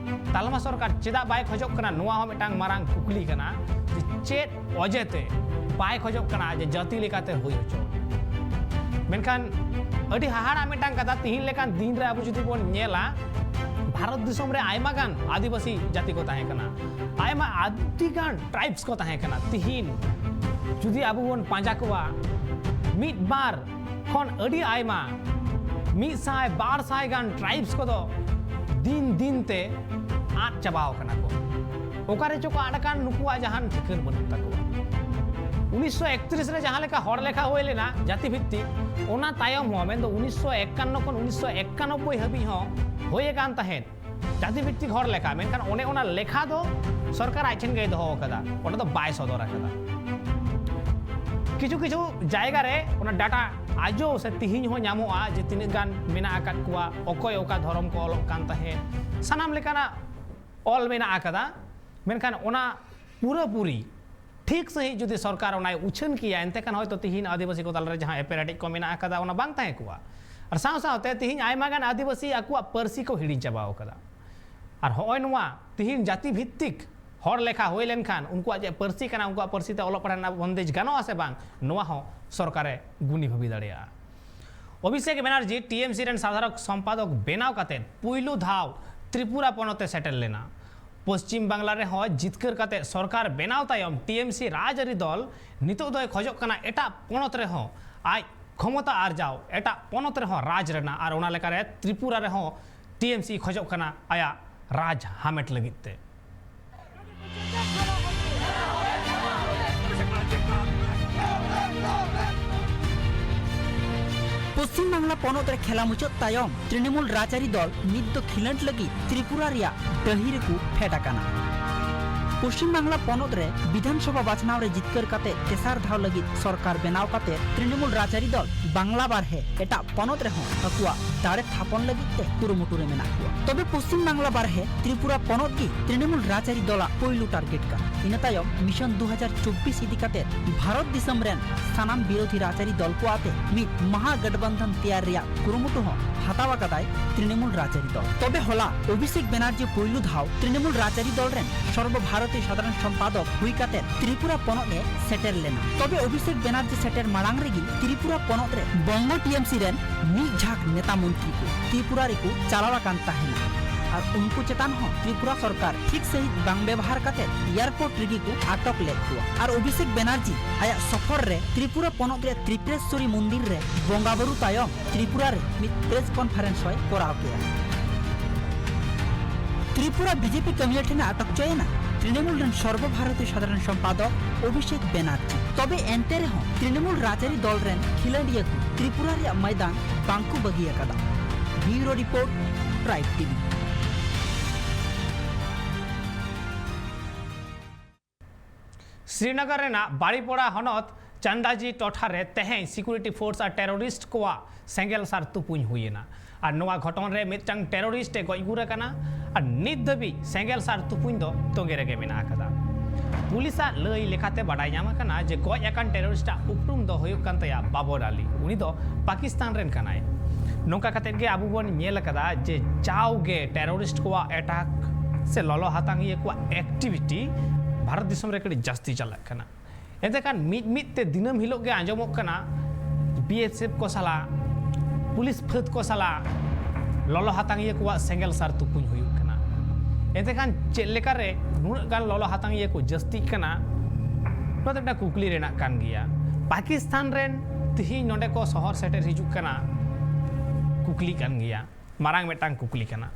ᱛᱟᱞᱢᱟ ᱥᱚᱨᱠᱟᱨ ᱪᱮᱫᱟᱜ ᱵᱟᱭ ᱠᱷᱚᱡᱚᱜ ᱠᱟᱱᱟ, ᱱᱚᱣᱟ ᱦᱚᱸ ᱢᱤᱫᱴᱟᱝ ᱢᱟᱨᱟᱝ ᱠᱩᱠᱞᱤ ᱠᱟᱱᱟ ᱡᱮ ᱪᱮᱫ ᱚᱡᱮ ᱛᱮ ᱵᱟᱭ ᱠᱷᱚᱡᱚᱜ ᱠᱟᱱᱟ ᱡᱮ ᱡᱟᱹᱛᱤ ᱞᱮᱠᱟᱛᱮ ᱦᱩᱭ ᱦᱚᱪᱚ᱾ ᱢᱮᱱᱠᱷᱟᱱ ᱟᱹᱰᱤ ᱦᱟᱦᱟᱲᱟᱜ ᱢᱤᱫᱴᱟᱝ ᱠᱟᱛᱷᱟ, ᱛᱤᱦᱤᱧ ᱞᱮᱠᱟᱱ ᱫᱤᱱ ᱨᱮ ᱟᱵᱚ ᱡᱩᱫᱤ ᱵᱚᱱ ᱧᱮᱞᱟ, ᱵᱷᱟᱨᱚᱛ ᱫᱤᱥᱚᱢ ᱨᱮ ᱟᱭᱢᱟ ᱜᱟᱱ ᱟᱹᱫᱤᱵᱟᱹᱥᱤ ᱡᱟᱹᱛᱤ ᱠᱚ ᱛᱟᱦᱮᱸ ᱠᱟᱱᱟ, ᱟᱭᱢᱟ ᱟᱹᱰᱤ ᱜᱟᱱ ᱴᱨᱟᱭᱤᱵᱥ ᱠᱚ ᱛᱟᱦᱮᱸ ᱠᱟᱱᱟ᱾ ᱛᱤᱦᱤᱧ ᱡᱩᱫᱤ ᱟᱵᱚ ᱵᱚᱱ ᱯᱟᱸᱡᱟ ᱠᱚᱣᱟ, ᱢᱤᱫ ᱵᱟᱨ ᱠᱷᱚᱱ ᱟᱹᱰᱤ ᱟᱭᱢᱟ, ᱢᱤᱫ ᱥᱟᱭ ᱵᱟᱨ ᱥᱟᱭ ᱜᱟᱱ ᱴᱨᱟᱭᱤᱵᱥ ᱠᱚᱫᱚ ᱫᱤᱱ ᱫᱤᱱ ᱛᱮ ᱟᱫ ᱪᱟᱵᱟᱣ ᱠᱟᱱᱟ ᱠᱚ᱾ ᱚᱠᱟᱨᱮ ᱪᱚ ᱠᱚ ᱟᱫ ᱟᱠᱟᱱ, ᱱᱩᱠᱩᱣᱟᱜ ᱡᱟᱦᱟᱱ ᱴᱷᱤᱠᱟᱹᱱ ᱵᱟᱹᱱᱩᱜ ᱛᱟᱠᱚᱣᱟ᱾ ᱩᱱᱤᱥᱥᱚ ᱮᱠᱛᱨᱤᱥ ᱨᱮ ᱡᱟᱦᱟᱸ ᱞᱮᱠᱟ ᱦᱚᱲ ᱞᱮᱠᱷᱟ ᱦᱩᱭ ᱞᱮᱱᱟ ᱡᱟᱹᱛᱤ ᱵᱷᱤᱛᱛᱤᱠ, ᱚᱱᱟ ᱛᱟᱭᱚᱢ ᱦᱚᱸ, ᱢᱮᱱᱫᱚ ᱩᱱᱤᱥᱥᱚ ᱮᱠᱟᱱᱱᱚ ᱠᱷᱚᱱ ᱩᱱᱤᱥᱥᱚ ᱮᱠᱟᱱᱚᱵᱵᱳᱭ ᱦᱟᱹᱵᱤᱡ ᱦᱚᱸ ᱦᱩᱭ ᱟᱠᱟᱱ ᱛᱟᱦᱮᱸᱫ ᱡᱟᱹᱛᱤ ᱵᱷᱤᱛᱛᱤᱠ ᱦᱚᱲ ᱞᱮᱠᱷᱟ, ᱢᱮᱱᱠᱷᱟᱱ ᱚᱱᱮ ᱚᱱᱟ ᱞᱮᱠᱷᱟ ᱫᱚ ᱥᱚᱨᱠᱟᱨ ᱟᱡ ᱴᱷᱮᱱ ᱜᱮᱭ ᱫᱚᱦᱚ ᱟᱠᱟᱫᱟ, ᱚᱸᱰᱮ ᱫᱚ ᱵᱟᱭ ᱥᱚᱫᱚᱨ ᱟᱠᱟᱫᱟ᱾ ᱠᱤᱪᱷᱩ ᱠᱤᱪᱷᱩ ᱡᱟᱭᱜᱟ ᱨᱮ ᱚᱱᱟ ᱰᱟᱴᱟ ᱟᱡᱚ ᱥᱮ ᱛᱤᱦᱤᱧ ᱦᱚᱸ ᱧᱟᱢᱚᱜᱼᱟ ᱡᱮ ᱛᱤᱱᱟᱹᱜ ᱜᱟᱱ ᱢᱮᱱᱟᱜ ᱟᱠᱟᱫ ᱠᱚᱣᱟ, ᱚᱠᱚᱭ ᱚᱠᱟ ᱫᱷᱚᱨᱚᱢ ᱠᱚ ᱚᱞᱚᱜ ᱠᱟᱱ ᱛᱟᱦᱮᱸᱫ, ᱥᱟᱱᱟᱢ ᱞᱮᱠᱟᱱᱟᱜ ᱚᱞ ᱢᱮᱱᱟᱜ ᱟᱠᱟᱫᱟ᱾ ᱢᱮᱱᱠᱷᱟᱱ ᱚᱱᱟ ᱯᱩᱨᱟᱹᱯᱩᱨᱤ ᱴᱷᱤᱠ ᱥᱟᱺᱦᱤᱡ ᱡᱩᱫᱤ ᱥᱚᱨᱠᱟᱨ ᱚᱱᱟᱭ ᱩᱪᱷᱟᱹᱱ ᱠᱮᱭᱟ, ᱮᱱᱛᱮ ᱠᱷᱟᱱ ᱦᱚᱭᱛᱳ ᱛᱤᱦᱤᱧ ᱟᱹᱫᱤᱵᱟᱹᱥᱤ ᱠᱚ ᱛᱟᱞᱟᱨᱮ ᱡᱟᱦᱟᱸ ᱮᱯᱮᱨᱦᱮᱸᱰᱮᱡ ᱠᱚ ᱢᱮᱱᱟᱜ ᱟᱠᱟᱫᱟ, ᱚᱱᱟ ᱵᱟᱝ ᱛᱟᱦᱮᱸ ᱠᱚᱜᱼᱟ᱾ ᱟᱨ ᱥᱟᱶ ᱥᱟᱶᱛᱮ ᱛᱤᱦᱤᱧ ᱟᱭᱢᱟ ᱜᱟᱱ ᱟᱹᱫᱤᱵᱟᱹᱥᱤ ᱟᱠᱚᱣᱟᱜ ᱯᱟᱹᱨᱥᱤ ᱠᱚ ᱦᱤᱲᱤᱧ ᱪᱟᱵᱟᱣ ᱠᱟᱫᱟ᱾ ᱟᱨ ᱦᱚᱸᱜᱼᱚᱭ ᱱᱚᱣᱟ ᱛᱤᱦᱤᱧ ᱡᱟᱹᱛᱤ ᱵᱷᱤᱛᱛᱤᱠ ᱦᱚᱲ ᱞᱮᱠᱷᱟ ᱦᱩᱭ ᱞᱮᱱᱠᱷᱟᱱ ᱩᱱᱠᱩᱣᱟᱜ ᱪᱮᱫ ᱯᱟᱹᱨᱥᱤ ᱠᱟᱱᱟ, ᱩᱱᱠᱩᱣᱟᱜ ᱯᱟᱹᱨᱥᱤ ᱛᱮ ᱚᱞᱚᱜ ᱯᱟᱲᱦᱟᱜ ᱨᱮᱱᱟᱜ ᱵᱚᱱᱫᱮᱡ ᱜᱟᱱᱚᱜᱼᱟ ᱥᱮ ᱵᱟᱝ, ᱱᱚᱣᱟ ᱦᱚᱸ ᱥᱚᱨᱠᱟᱨᱮ ᱜᱩᱱᱤ ᱵᱷᱟᱹᱵᱤ ᱫᱟᱲᱮᱭᱟᱜᱼᱟ᱾ ᱚᱵᱷᱤᱥᱮᱠ ᱵᱮᱱᱟᱨᱡᱤ ᱴᱤᱮᱢᱥᱤ ᱨᱮᱱ ᱥᱟᱫᱷᱟᱨᱚᱠ ᱥᱚᱢᱯᱟᱫᱚᱠ ᱵᱮᱱᱟᱣ ᱠᱟᱛᱮ ᱯᱩᱭᱞᱩ ᱫᱷᱟᱣ ᱛᱨᱤᱯᱩᱨᱟ ᱯᱚᱱᱚᱛ ᱮ ᱥᱮᱴᱮᱨ ᱞᱮᱱᱟ᱾ ᱯᱚᱥᱪᱤᱢ ᱵᱟᱝᱞᱟ ᱨᱮᱦᱚᱸ ᱡᱤᱛᱠᱟᱹᱨ ᱠᱟᱛᱮ ᱥᱚᱨᱠᱟᱨ ᱵᱮᱱᱟᱣ ᱛᱟᱭᱚᱢ ᱴᱤᱮᱢᱥᱤ ᱨᱟᱡᱽᱟᱹᱨᱤ ᱫᱚᱞ ᱱᱤᱛᱚᱜ ᱫᱚᱭ ᱠᱷᱚᱡᱚᱜ ᱠᱟᱱᱟ ᱮᱴᱟᱜ ᱯᱚᱱᱚᱛ ᱨᱮᱦᱚᱸ ᱟᱡ ᱠᱷᱚᱢᱚᱛᱟ ᱟᱨᱡᱟᱣ, ᱮᱴᱟᱜ ᱯᱚᱱᱚᱛ ᱨᱮᱦᱚᱸ ᱨᱟᱡᱽ ᱨᱮᱱᱟᱜ, ᱟᱨ ᱚᱱᱟ ᱞᱮᱠᱟᱨᱮ ᱛᱨᱤᱯᱩᱨᱟ ᱨᱮᱦᱚᱸ ᱴᱤᱮᱢᱥᱤ ᱠᱷᱚᱡᱚᱜ ᱠᱟᱱᱟ ᱟᱭᱟᱜ ᱨᱟᱡᱽ ᱦᱟᱢᱮᱴ ᱞᱟᱹᱜᱤᱫ ᱛᱮ᱾ ᱯᱚᱥᱪᱤᱢ ᱵᱟᱝᱞᱟ ᱯᱚᱱᱚᱛ ᱨᱮ ᱠᱷᱮᱞᱟ ᱢᱩᱪᱟᱹᱫ ᱛᱟᱭᱚᱢ ᱛᱨᱤᱱᱢᱩᱞ ᱨᱟᱡᱽᱟᱹᱨᱤ ᱫᱚᱞ ᱱᱤᱛ ᱫᱚ ᱠᱷᱤᱞᱟᱹᱰ ᱞᱟᱹᱜᱤᱫ ᱛᱨᱤᱯᱩᱨᱟ ᱨᱮᱭᱟᱜ ᱰᱟᱹᱦᱤ ᱨᱮᱠᱚ ᱯᱷᱮᱰ ᱟᱠᱟᱱᱟ᱾ ᱯᱚᱥᱪᱤᱢ ᱵᱟᱝᱞᱟ ᱯᱚᱱᱚᱛ ᱨᱮ ᱵᱤᱫᱷᱟᱱ ᱥᱚᱵᱷᱟ ᱵᱟᱪᱷᱱᱟᱣ ᱨᱮ ᱡᱤᱛᱠᱟᱹᱨ ᱠᱟᱛᱮ ᱛᱮᱥᱟᱨ ᱫᱷᱟᱣ ᱞᱟᱹᱜᱤᱫ ᱥᱚᱨᱠᱟᱨ ᱵᱮᱱᱟᱣ ᱠᱟᱛᱮ ᱛᱨᱤᱱᱢᱩᱞ ᱨᱟᱡᱽᱟᱹᱨᱤ ᱫᱚᱞ ᱵᱟᱝᱞᱟ ᱵᱟᱨᱦᱮ ᱮᱴᱟᱜ ᱯᱚᱱᱚᱛ ᱨᱮᱦᱚᱸ ᱟᱠᱚᱣᱟᱜ ᱫᱟᱲᱮ ᱛᱷᱟᱯᱚᱱ ᱞᱟᱹᱜᱤᱫ ᱛᱮ ᱠᱩᱨᱩᱢᱩᱴᱩ ᱨᱮ ᱢᱮᱱᱟᱜ ᱠᱚᱣᱟ᱾ ᱛᱚᱵᱮ ᱯᱚᱥᱪᱤᱢ ᱵᱟᱝᱞᱟ ᱵᱟᱨᱦᱮ ᱛᱨᱤᱯᱩᱨᱟ ᱯᱚᱱᱚᱛ ᱜᱮ ᱛᱨᱤᱱᱢᱩᱞ ᱨᱟᱡᱽᱟᱹᱨᱤ ᱫᱚᱞᱟᱜ ᱯᱳᱭᱞᱳ ᱴᱟᱨᱜᱮᱴ ᱠᱟᱱᱟ᱾ ᱤᱱᱟᱹ ᱛᱟᱭᱚᱢ ᱢᱤᱥᱚᱱ ᱫᱩ ᱦᱟᱡᱟᱨ ᱪᱚᱵᱵᱤᱥ ᱤᱫᱤ ᱠᱟᱛᱮ ᱵᱷᱟᱨᱚᱛ ᱫᱤᱥᱚᱢ ᱨᱮᱱ ᱥᱟᱱᱟᱢ ᱵᱤᱨᱳᱫᱷᱤ ᱨᱟᱡᱽᱟᱹᱨᱤ ᱫᱚᱞ ᱠᱚ ᱟᱛᱮ ᱢᱤᱫ ᱢᱟᱦᱟ ᱜᱟᱴᱵᱟᱱᱫᱷᱚᱱ ᱛᱮᱭᱟᱨ ᱨᱮᱭᱟᱜ ᱠᱩᱨᱩᱢᱩᱴᱩ ᱦᱚᱸ ᱦᱟᱛᱟᱣ ᱟᱠᱟᱫᱟᱭ ᱛᱨᱤᱱᱢᱩᱞ ᱨᱟᱡᱽᱟᱹᱨᱤ ᱫᱚᱞ᱾ ᱛᱚᱵᱮ ᱦᱚᱞᱟ ᱚᱵᱷᱤᱥᱮᱠ ᱵᱮᱱᱟᱨᱡᱤ ᱯᱩᱭᱞᱩ ᱫᱷᱟᱣ ᱛᱨᱤᱱᱢᱩᱞ ᱨᱟᱡᱽᱟᱹᱨᱤ ᱫᱚᱞ ᱨᱮᱱ ᱥᱚᱨᱵᱚ ᱵᱷᱟᱨᱚᱛᱤᱭᱚ ᱥᱟᱫᱷᱟᱨᱚᱱ ᱥᱚᱢᱯᱟᱫᱚᱠ ᱦᱩᱭ ᱠᱟᱛᱮ ᱛᱨᱤᱯᱩᱨᱟ ᱯᱚᱱᱚᱛ ᱮ ᱥᱮᱴᱮᱨ ᱞᱮᱱᱟ᱾ ᱛᱚᱵᱮ ᱚᱵᱷᱤᱥᱮᱠ ᱵᱮᱱᱟᱨᱡᱤ ᱥᱮᱴᱮᱨ ᱢᱟᱲᱟᱝ ᱨᱮᱜᱮ ᱛᱨᱤᱯᱩᱨᱟ ᱯᱚᱱᱚᱛ ᱨᱮ ᱵᱚᱝᱜᱚ ᱴᱤ ᱮᱢ ᱥᱤ ᱨᱮᱱ ᱢᱤᱫ ᱡᱷᱟᱸᱠ ᱱᱮᱛᱟ ᱢᱚᱱᱛᱨᱤ ᱠᱚ ᱛᱨᱤᱯᱩᱨᱟ ᱨᱮᱠᱚ ᱪᱟᱞᱟᱣ ᱟᱠᱟᱱ ᱛᱟᱦᱮᱱᱟ᱾ ᱟᱨ ᱩᱱᱠᱩ ᱪᱮᱛᱟᱱ ᱦᱚᱸ ᱛᱨᱤᱯᱩᱨᱟ ᱥᱚᱨᱠᱟᱨ ᱴᱷᱤᱠ ᱥᱟᱹᱦᱤᱡ ᱵᱟᱝ ᱵᱮᱵᱚᱦᱟᱨ ᱠᱟᱛᱮ ᱮᱭᱟᱨᱯᱳᱨᱴ ᱨᱮᱜᱮ ᱠᱚ ᱟᱴᱚᱠ ᱞᱮᱫ ᱠᱚᱣᱟ᱾ ᱟᱨ ᱚᱵᱷᱤᱥᱮᱠ ᱵᱮᱱᱟᱨᱡᱤ ᱟᱭᱟᱜ ᱥᱚᱯᱷᱚᱨ ᱨᱮ ᱛᱨᱤᱯᱩᱨᱟ ᱯᱚᱱᱚᱛ ᱨᱮ ᱛᱨᱤᱯᱩᱨᱮᱥᱣᱚᱨᱤ ᱢᱚᱱᱫᱤᱨ ᱨᱮ ᱵᱚᱸᱜᱟ ᱵᱩᱨᱩ ᱛᱟᱭᱚᱢ ᱛᱨᱤᱯᱩᱨᱟ ᱨᱮ ᱢᱤᱫ ᱯᱨᱮᱥ ᱠᱚᱱᱯᱷᱟᱨᱮᱱᱥ ᱦᱚᱸᱭ ᱠᱚᱨᱟᱣ ᱠᱮᱫᱟ᱾ ᱛᱨᱤᱯᱩᱨᱟ ᱵᱤᱡᱮᱯᱤ ᱠᱟᱹᱢᱤᱭᱟᱹ ᱴᱷᱮᱱ ᱮ ᱟᱴᱚᱠ ᱦᱚᱪᱚᱭᱮᱱᱟ ᱛᱨᱤᱱᱢᱩᱞ ᱨᱮᱱ ᱥᱚᱨᱵᱚ ᱵᱷᱟᱨᱚᱛᱤᱭᱚ ᱥᱟᱫᱷᱟᱨᱚᱱ ᱥᱚᱢᱯᱟᱫᱚᱠ ᱚᱵᱷᱤᱥᱮᱠ ᱵᱮᱱᱟᱨᱡᱤ᱾ ᱛᱚᱵᱮ ᱮᱱᱛᱮ ᱨᱮᱦᱚᱸ ᱛᱨᱤᱱᱢᱩᱞ ᱨᱟᱡᱽᱟᱹᱨᱤ ᱫᱚᱞ ᱨᱮᱱ ᱠᱷᱤᱞᱟᱹᱰᱤᱭᱟᱹ ᱠᱚ ᱛᱨᱤᱯᱩᱨᱟ ᱨᱮᱭᱟᱜ ᱢᱚᱭᱫᱟᱱ ᱵᱟᱝᱠᱚ ᱵᱟᱹᱜᱤ ᱟᱠᱟᱫᱟ᱾ ᱵᱤᱭᱩᱨᱳ ᱨᱤᱯᱳᱨᱴ, ᱴᱨᱟᱭᱤᱵᱽ ᱴᱤᱵᱷᱤ᱾ ᱥᱨᱤᱱᱚᱜᱚᱨ ᱨᱮᱱᱟᱜ ᱵᱟᱲᱤᱯᱚᱲᱟ ᱦᱚᱱᱚᱛ ᱪᱟᱱᱫᱟᱡᱤ ᱴᱚᱴᱷᱟ ᱨᱮ ᱛᱮᱦᱮᱧ ᱥᱤᱠᱩᱨᱤᱴᱤ ᱯᱷᱳᱨᱥ ᱟᱨ ᱴᱮᱨᱚᱨᱤᱥᱴ ᱠᱚᱣᱟᱜ ᱥᱮᱸᱜᱮᱞ ᱥᱟᱨ ᱛᱩᱯᱩᱧ ᱦᱩᱭᱮᱱᱟ᱾ ᱟᱨ ᱱᱚᱣᱟ ᱜᱷᱚᱴᱚᱱ ᱨᱮ ᱢᱤᱫᱴᱟᱝ ᱴᱮᱨᱚᱨᱤᱥᱴ ᱮ ᱜᱚᱡ ᱜᱩᱨ ᱟᱠᱟᱱᱟ᱾ ᱟᱨ ᱱᱤᱛ ᱫᱷᱟᱹᱵᱤᱡ ᱥᱮᱸᱜᱮᱞ ᱥᱟᱨ ᱛᱩᱯᱩᱧ ᱫᱚ ᱛᱚᱸᱜᱮ ᱨᱮᱜᱮ ᱢᱮᱱᱟᱜ ᱟᱠᱟᱫᱟ᱾ ᱯᱩᱞᱤᱥᱟᱜ ᱞᱟᱹᱭ ᱞᱮᱠᱟᱛᱮ ᱵᱟᱰᱟᱭ ᱧᱟᱢ ᱟᱠᱟᱱᱟ ᱡᱮ ᱜᱚᱡ ᱟᱠᱟᱱ ᱴᱮᱨᱚᱨᱤᱥᱴ ᱟᱜ ᱩᱯᱨᱩᱢ ᱫᱚ ᱦᱩᱭᱩᱜ ᱠᱟᱱ ᱛᱟᱭᱟ ᱵᱟᱵᱚᱨ ᱟᱞᱤ᱾ ᱩᱱᱤ ᱫᱚ ᱯᱟᱠᱤᱥᱛᱟᱱ ᱨᱮᱱ ᱠᱟᱱᱟᱭ᱾ ᱱᱚᱝᱠᱟ ᱠᱟᱛᱮᱫ ᱜᱮ ᱟᱵᱚ ᱵᱚᱱ ᱧᱮᱞ ᱟᱠᱟᱫᱟ ᱡᱮ ᱡᱟᱣᱜᱮ ᱴᱮᱨᱚᱨᱤᱥᱴ ᱠᱚᱣᱟᱜ ᱮᱴᱟᱠ ᱥᱮ ᱞᱚᱞᱚ ᱦᱟᱛᱟᱝᱤᱭᱟᱹ ᱠᱚᱣᱟᱜ ᱮᱠᱴᱤᱵᱷᱤᱴᱤ ᱵᱷᱟᱨᱚᱛ ᱫᱤᱥᱚᱢ ᱨᱮ ᱠᱟᱹᱴᱤᱡ ᱡᱟᱹᱥᱛᱤ ᱪᱟᱞᱟᱜ ᱠᱟᱱᱟ᱾ ᱮᱱᱛᱮ ᱠᱷᱟᱱ ᱢᱤᱫ ᱢᱤᱫ ᱛᱮ ᱫᱤᱱᱟᱹᱢ ᱦᱤᱞᱳᱜ ᱜᱮ ᱟᱸᱡᱚᱢᱚᱜ ᱠᱟᱱᱟ ᱵᱤ ᱮᱥ ᱮᱯᱷ ᱠᱚ ᱥᱟᱞᱟᱜ, ᱯᱩᱞᱤᱥ ᱯᱷᱟᱹᱫ ᱠᱚ ᱥᱟᱞᱟᱜ ᱞᱚᱞᱚ ᱦᱟᱛᱟᱝᱤᱭᱟᱹ ᱠᱚᱣᱟᱜ ᱥᱮᱸᱜᱮᱞ ᱥᱟᱨ ᱛᱩᱯᱩᱧ ᱦᱩᱭᱩᱜ ᱠᱟᱱᱟ᱾ ᱮᱱᱛᱮ ᱠᱷᱟᱱ ᱪᱮᱫ ᱞᱮᱠᱟᱨᱮ ᱱᱩᱱᱟᱹᱜ ᱜᱟᱱ ᱞᱚᱞᱚ ᱦᱟᱛᱟᱝᱤᱭᱟᱹ ᱠᱚ ᱡᱟᱹᱥᱛᱤᱜ ᱠᱟᱱᱟ? ᱱᱚᱣᱟ ᱫᱚ ᱢᱤᱫᱴᱟᱝ ᱠᱩᱠᱞᱤ ᱨᱮᱱᱟᱜ ᱠᱟᱱ ᱜᱮᱭᱟ᱾ ᱯᱟᱠᱤᱥᱛᱟᱱ ᱨᱮᱱ ᱛᱤᱦᱤᱧ ᱱᱚᱰᱮ ᱠᱚ ᱥᱚᱦᱚᱨ ᱥᱮᱴᱮᱨ ᱦᱤᱡᱩᱜ ᱠᱟᱱᱟ, ᱠᱩᱠᱞᱤ ᱠᱟᱱ ᱜᱮᱭᱟ, ᱢᱟᱨᱟᱝ ᱢᱤᱫᱴᱟᱝ ᱠᱩᱠᱞᱤ ᱠᱟᱱᱟ᱾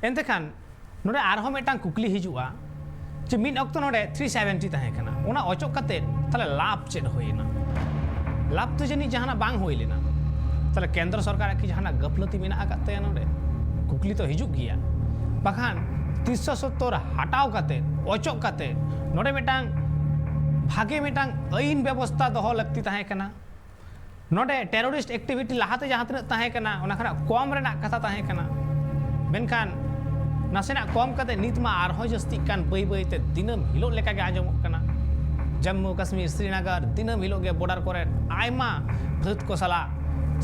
ᱮᱱᱛᱮ ᱠᱷᱟᱱ ᱱᱚᱰᱮ ᱟᱨᱦᱚᱸ ᱢᱤᱫᱴᱟᱝ ᱠᱩᱠᱞᱤ ᱦᱤᱡᱩᱜᱼᱟ ᱡᱮ ᱢᱤᱫ ᱚᱠᱛᱚ ᱱᱚᱰᱮ ᱛᱷᱨᱤ ᱥᱮᱵᱷᱮᱱᱴᱤ ᱛᱟᱦᱮᱸ ᱠᱟᱱᱟ, ᱚᱱᱟ ᱚᱪᱚᱜ ᱠᱟᱛᱮ ᱛᱟᱦᱞᱮ ᱞᱟᱵᱷ ᱪᱮᱫ ᱦᱩᱭᱮᱱᱟ? ᱞᱟᱵᱷ ᱛᱚ ᱡᱟᱹᱱᱤᱡ ᱡᱟᱦᱟᱱᱟᱜ ᱵᱟᱝ ᱦᱩᱭ ᱞᱮᱱᱟ᱾ ᱛᱟᱦᱞᱮ ᱠᱮᱱᱫᱨᱚ ᱥᱚᱨᱠᱟᱨᱟᱜ ᱠᱤ ᱡᱟᱦᱟᱱᱟᱜ ᱜᱟᱹᱯᱞᱟᱹᱛᱤ ᱢᱮᱱᱟᱜ ᱟᱠᱟᱫ ᱛᱟᱭᱟ ᱱᱚᱰᱮ? ᱠᱩᱠᱞᱤ ᱛᱚ ᱦᱤᱡᱩᱜ ᱜᱮᱭᱟ᱾ ᱵᱟᱠᱷᱟᱱ ᱛᱤᱱᱥᱚ ᱥᱚᱛᱛᱚᱨ ᱦᱟᱴᱟᱣ ᱠᱟᱛᱮ, ᱚᱪᱚᱜ ᱠᱟᱛᱮ ᱱᱚᱰᱮ ᱢᱤᱫᱴᱟᱝ ᱵᱷᱟᱜᱮ ᱢᱤᱫᱴᱟᱝ ᱟᱹᱭᱤᱱ ᱵᱮᱵᱚᱥᱛᱟ ᱫᱚᱦᱚ ᱞᱟᱹᱠᱛᱤ ᱛᱟᱦᱮᱸ ᱠᱟᱱᱟ᱾ ᱱᱚᱰᱮ ᱴᱮᱨᱚᱨᱤᱥᱴ ᱮᱠᱴᱤᱵᱷᱤᱴᱤ ᱞᱟᱦᱟᱛᱮ ᱡᱟᱦᱟᱸ ᱛᱤᱱᱟᱹᱜ ᱛᱟᱦᱮᱸ ᱠᱟᱱᱟ, ᱚᱱᱟ ᱠᱷᱚᱱᱟᱜ ᱠᱚᱢ ᱨᱮᱱᱟᱜ ᱠᱟᱛᱷᱟ ᱛᱟᱦᱮᱸ ᱠᱟᱱᱟ᱾ ᱢᱮᱱᱠᱷᱟᱱ ᱱᱟᱥᱮᱱᱟᱜ ᱠᱚᱢ ᱠᱟᱛᱮ ᱱᱤᱛ ᱢᱟ ᱟᱨᱦᱚᱸ ᱡᱟᱹᱥᱛᱤᱜ ᱠᱟᱱ, ᱵᱟᱹᱭ ᱵᱟᱹᱭ ᱛᱮ ᱫᱤᱱᱟᱹᱢ ᱦᱤᱞᱳᱜ ᱞᱮᱠᱟ ᱜᱮ ᱟᱸᱡᱚᱢᱚᱜ ᱠᱟᱱᱟ᱾ ᱡᱟᱢᱢᱩ ᱠᱟᱥᱢᱤᱨ, ᱥᱨᱤᱱᱚᱜᱚᱨ, ᱫᱤᱱᱟᱹᱢ ᱦᱤᱞᱳᱜ ᱜᱮ ᱵᱚᱰᱟᱨ ᱠᱚᱨᱮ ᱟᱭᱢᱟ ᱯᱷᱟᱹᱫ ᱠᱚ ᱥᱟᱞᱟᱜ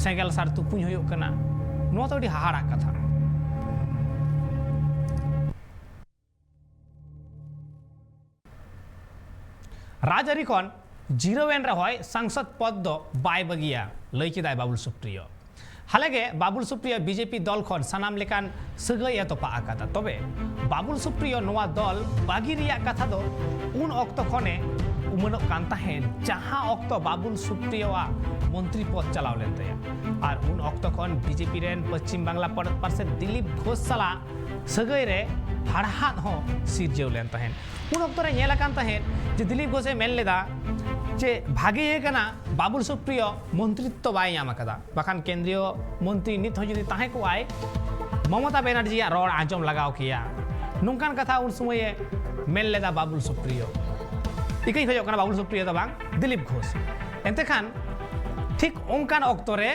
ᱥᱮᱸᱜᱮᱞ ᱥᱟᱨ ᱛᱩᱯᱩᱧ ᱦᱩᱭᱩᱜ ᱠᱟᱱᱟ᱾ ᱱᱚᱣᱟ ᱫᱚ ᱟᱹᱰᱤ ᱦᱟᱦᱟᱲᱟᱜ ᱠᱟᱛᱷᱟ᱾ ᱨᱟᱡᱽᱟᱹᱨᱤ ᱠᱷᱚᱱ ᱡᱤᱨᱟᱹᱣ ᱮᱱ ᱨᱮᱦᱚᱸᱭ ᱥᱟᱝᱥᱚᱫ ᱯᱚᱫᱽ ᱫᱚ ᱵᱟᱭ ᱵᱟᱹᱜᱤᱭᱟ, ᱞᱟᱹᱭ ᱠᱮᱫᱟᱭ ᱵᱟᱵᱩᱞ ᱥᱩᱯᱨᱤᱭᱚ᱾ ᱦᱟᱞᱮᱜᱮ ᱵᱟᱵᱩᱞ ᱥᱩᱯᱨᱤᱭᱚ ᱵᱤᱡᱮᱯᱤ ᱫᱚᱞ ᱠᱷᱚᱱ ᱥᱟᱱᱟᱢ ᱞᱮᱠᱟᱱ ᱥᱟᱹᱜᱟᱹᱭ ᱮ ᱛᱚᱯᱟᱜ ᱟᱠᱟᱫᱟ᱾ ᱛᱚᱵᱮ ᱵᱟᱵᱩᱞ ᱥᱩᱯᱨᱤᱭᱚ ᱱᱚᱣᱟ ᱫᱚᱞ ᱵᱟᱹᱜᱤ ᱨᱮᱭᱟᱜ ᱠᱟᱛᱷᱟ ᱫᱚ ᱩᱱ ᱚᱠᱛᱚ ᱠᱷᱚᱱᱮ ᱩᱢᱟᱹᱱᱚᱜ ᱠᱟᱱ ᱛᱟᱦᱮᱸᱫ, ᱡᱟᱦᱟᱸ ᱚᱠᱛᱚ ᱵᱟᱵᱩᱞ ᱥᱩᱯᱨᱤᱭᱚᱣᱟᱜ ᱢᱚᱱᱛᱨᱤ ᱯᱚᱫᱽ ᱪᱟᱞᱟᱣ ᱞᱮᱱ ᱛᱟᱭᱟ᱾ ᱟᱨ ᱩᱱ ᱚᱠᱛᱚ ᱠᱷᱚᱱ ᱵᱤᱡᱮᱯᱤ ᱨᱮᱱ ᱯᱚᱪᱷᱤᱢ ᱵᱟᱝᱞᱟ ᱯᱚᱱᱚᱛ ᱯᱟᱨᱥᱮᱛ ᱫᱤᱞᱤᱯ ᱜᱷᱳᱥ ᱥᱟᱞᱟᱜ ᱥᱟᱹᱜᱟᱹᱭ ᱨᱮ ᱦᱟᱲᱦᱟᱫ ᱦᱚᱸ ᱥᱤᱨᱡᱟᱹᱣ ᱞᱮᱱ ᱛᱟᱦᱮᱸᱫ᱾ ᱩᱱ ᱚᱠᱛᱚ ᱨᱮ ᱧᱮᱞ ᱟᱠᱟᱱ ᱛᱟᱦᱮᱸᱫ ᱡᱮ ᱫᱤᱞᱤᱯ ᱜᱷᱳᱥᱮ ᱢᱮᱱ ᱞᱮᱫᱟ ᱡᱮ ᱵᱷᱟᱜᱮ ᱜᱮ ᱠᱟᱱᱟ ᱵᱟᱵᱩᱞ ᱥᱩᱯᱨᱤᱭᱚ ᱢᱚᱱᱛᱨᱤᱛᱛᱚ ᱵᱟᱭ ᱧᱟᱢ ᱟᱠᱟᱫᱟ, ᱵᱟᱠᱷᱟᱱ ᱠᱮᱱᱫᱨᱤᱭᱚ ᱢᱚᱱᱛᱨᱤ ᱱᱤᱛ ᱦᱚᱸ ᱡᱩᱫᱤ ᱛᱟᱦᱮᱸ ᱠᱚᱜᱼᱟᱭ, ᱢᱚᱢᱚᱛᱟ ᱵᱮᱱᱟᱨᱡᱤᱭᱟᱜ ᱨᱚᱲ ᱟᱸᱡᱚᱢ ᱞᱟᱜᱟᱣ ᱠᱮᱭᱟ᱾ ᱱᱚᱝᱠᱟᱱ ᱠᱟᱛᱷᱟ ᱩᱱ ᱥᱚᱢᱚᱭᱮ ᱢᱮᱱ ᱞᱮᱫᱟ ᱵᱟᱵᱩᱞ ᱥᱩᱯᱨᱤᱭᱚ᱾ ᱤᱠᱟᱹᱧ ᱠᱷᱚᱡᱚᱜ ᱠᱟᱱᱟ ᱵᱟᱵᱩᱞ ᱥᱩᱯᱨᱤᱭᱚ ᱫᱚ ᱵᱟᱝ, ᱫᱤᱞᱤᱯ ᱜᱷᱳᱥ᱾ ᱮᱱᱛᱮ ᱠᱷᱟᱱ ᱴᱷᱤᱠ ᱚᱱᱠᱟᱱ ᱚᱠᱛᱚ ᱨᱮ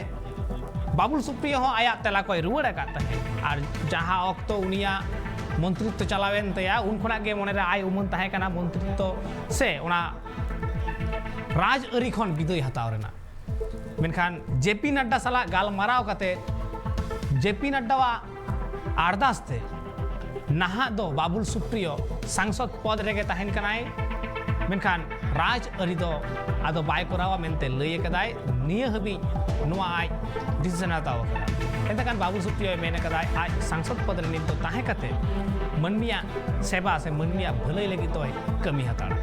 ᱵᱟᱵᱩᱞ ᱥᱩᱯᱨᱤᱭᱚ ᱦᱚᱸ ᱟᱭᱟᱜ ᱛᱮᱞᱟ ᱠᱚᱭ ᱨᱩᱣᱟᱹᱲ ᱟᱠᱟᱫ ᱛᱟᱦᱮᱸᱫ᱾ ᱟᱨ ᱡᱟᱦᱟᱸ ᱚᱠᱛᱚ ᱩᱱᱤᱭᱟᱜ ᱢᱚᱱᱛᱨᱤᱛᱛᱚ ᱪᱟᱞᱟᱣᱮᱱ ᱛᱟᱭᱟ, ᱩᱱ ᱠᱷᱚᱱᱟᱜ ᱜᱮ ᱢᱚᱱᱮᱨᱮ ᱟᱭ ᱩᱢᱟᱹᱱ ᱛᱟᱦᱮᱸ ᱠᱟᱱᱟ ᱢᱚᱱᱛᱨᱤᱛᱛᱚ ᱥᱮ ᱚᱱᱟ ᱨᱟᱡᱽᱟᱹᱨᱤ ᱠᱷᱚᱱ ᱵᱤᱫᱟᱹᱭ ᱦᱟᱛᱟᱣ ᱨᱮᱱᱟᱜ᱾ ᱢᱮᱱᱠᱷᱟᱱ ᱡᱮ ᱯᱤ ᱱᱟᱰᱰᱟ ᱥᱟᱞᱟᱜ ᱜᱟᱞᱢᱟᱨᱟᱣ ᱠᱟᱛᱮ ᱡᱮ ᱯᱤ ᱱᱟᱰᱰᱟᱣᱟᱜ ᱟᱨᱫᱟᱥ ᱛᱮ ᱱᱟᱦᱟᱜ ᱫᱚ ᱵᱟᱵᱩᱞ ᱥᱩᱯᱨᱤᱭᱚ ᱥᱟᱝᱥᱚᱫ ᱯᱚᱫᱽ ᱨᱮᱜᱮ ᱛᱟᱦᱮᱱ ᱠᱟᱱᱟᱭ, ᱢᱮᱱᱠᱷᱟᱱ ᱨᱟᱡᱽ ᱟᱹᱨᱤ ᱫᱚ ᱟᱫᱚ ᱵᱟᱭ ᱠᱚᱨᱟᱣᱟ ᱢᱮᱱᱛᱮ ᱞᱟᱹᱭ ᱟᱠᱟᱫᱟᱭ᱾ ᱱᱤᱭᱟᱹ ᱦᱟᱹᱵᱤᱡ ᱱᱚᱣᱟ ᱟᱡ ᱰᱤᱥᱤᱥᱚᱱ ᱮ ᱦᱟᱛᱟᱣ ᱟᱠᱟᱫᱟ᱾ ᱮᱱᱛᱮ ᱠᱷᱟᱱ ᱵᱟᱵᱩᱞ ᱥᱩᱯᱨᱤᱭᱚᱭ ᱢᱮᱱ ᱟᱠᱟᱫᱟᱭ ᱟᱡ ᱥᱟᱝᱥᱚᱫ ᱯᱚᱫᱽ ᱨᱮ ᱱᱤᱛ ᱫᱚ ᱛᱟᱦᱮᱸ ᱠᱟᱛᱮ ᱢᱟᱹᱱᱢᱤᱭᱟᱜ ᱥᱮᱵᱟ ᱥᱮ ᱢᱟᱹᱱᱢᱤᱭᱟᱜ ᱵᱷᱟᱹᱞᱟᱹᱭ ᱞᱟᱹᱜᱤᱫ ᱫᱚᱭ ᱠᱟᱹᱢᱤ ᱦᱟᱛᱟᱲᱟ᱾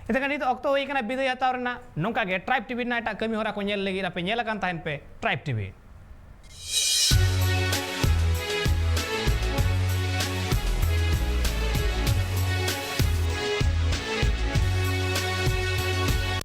ᱮᱱᱛᱮ ᱱᱤᱛ ᱚᱠᱛᱚ ᱦᱩᱭ ᱠᱟᱱᱟ ᱵᱤᱫᱟᱹᱭ ᱦᱟᱛᱟᱣ ᱨᱮᱱᱟᱜ᱾ ᱱᱚᱝᱠᱟ ᱜᱮ ᱴᱨᱟᱭᱤᱵᱽ ᱴᱤᱵᱷᱤ ᱨᱮᱱᱟᱜ ᱮᱴᱟᱜ ᱠᱟᱹᱢᱤ ᱦᱚᱨᱟ ᱠᱚ ᱧᱮᱞ ᱞᱟᱹᱜᱤᱫ ᱟᱯᱮ ᱧᱮᱞ ᱟᱠᱟᱱ ᱛᱟᱦᱮᱱ ᱯᱮ ᱴᱨᱟᱭᱤᱵᱽ ᱴᱤᱵᱷᱤ᱾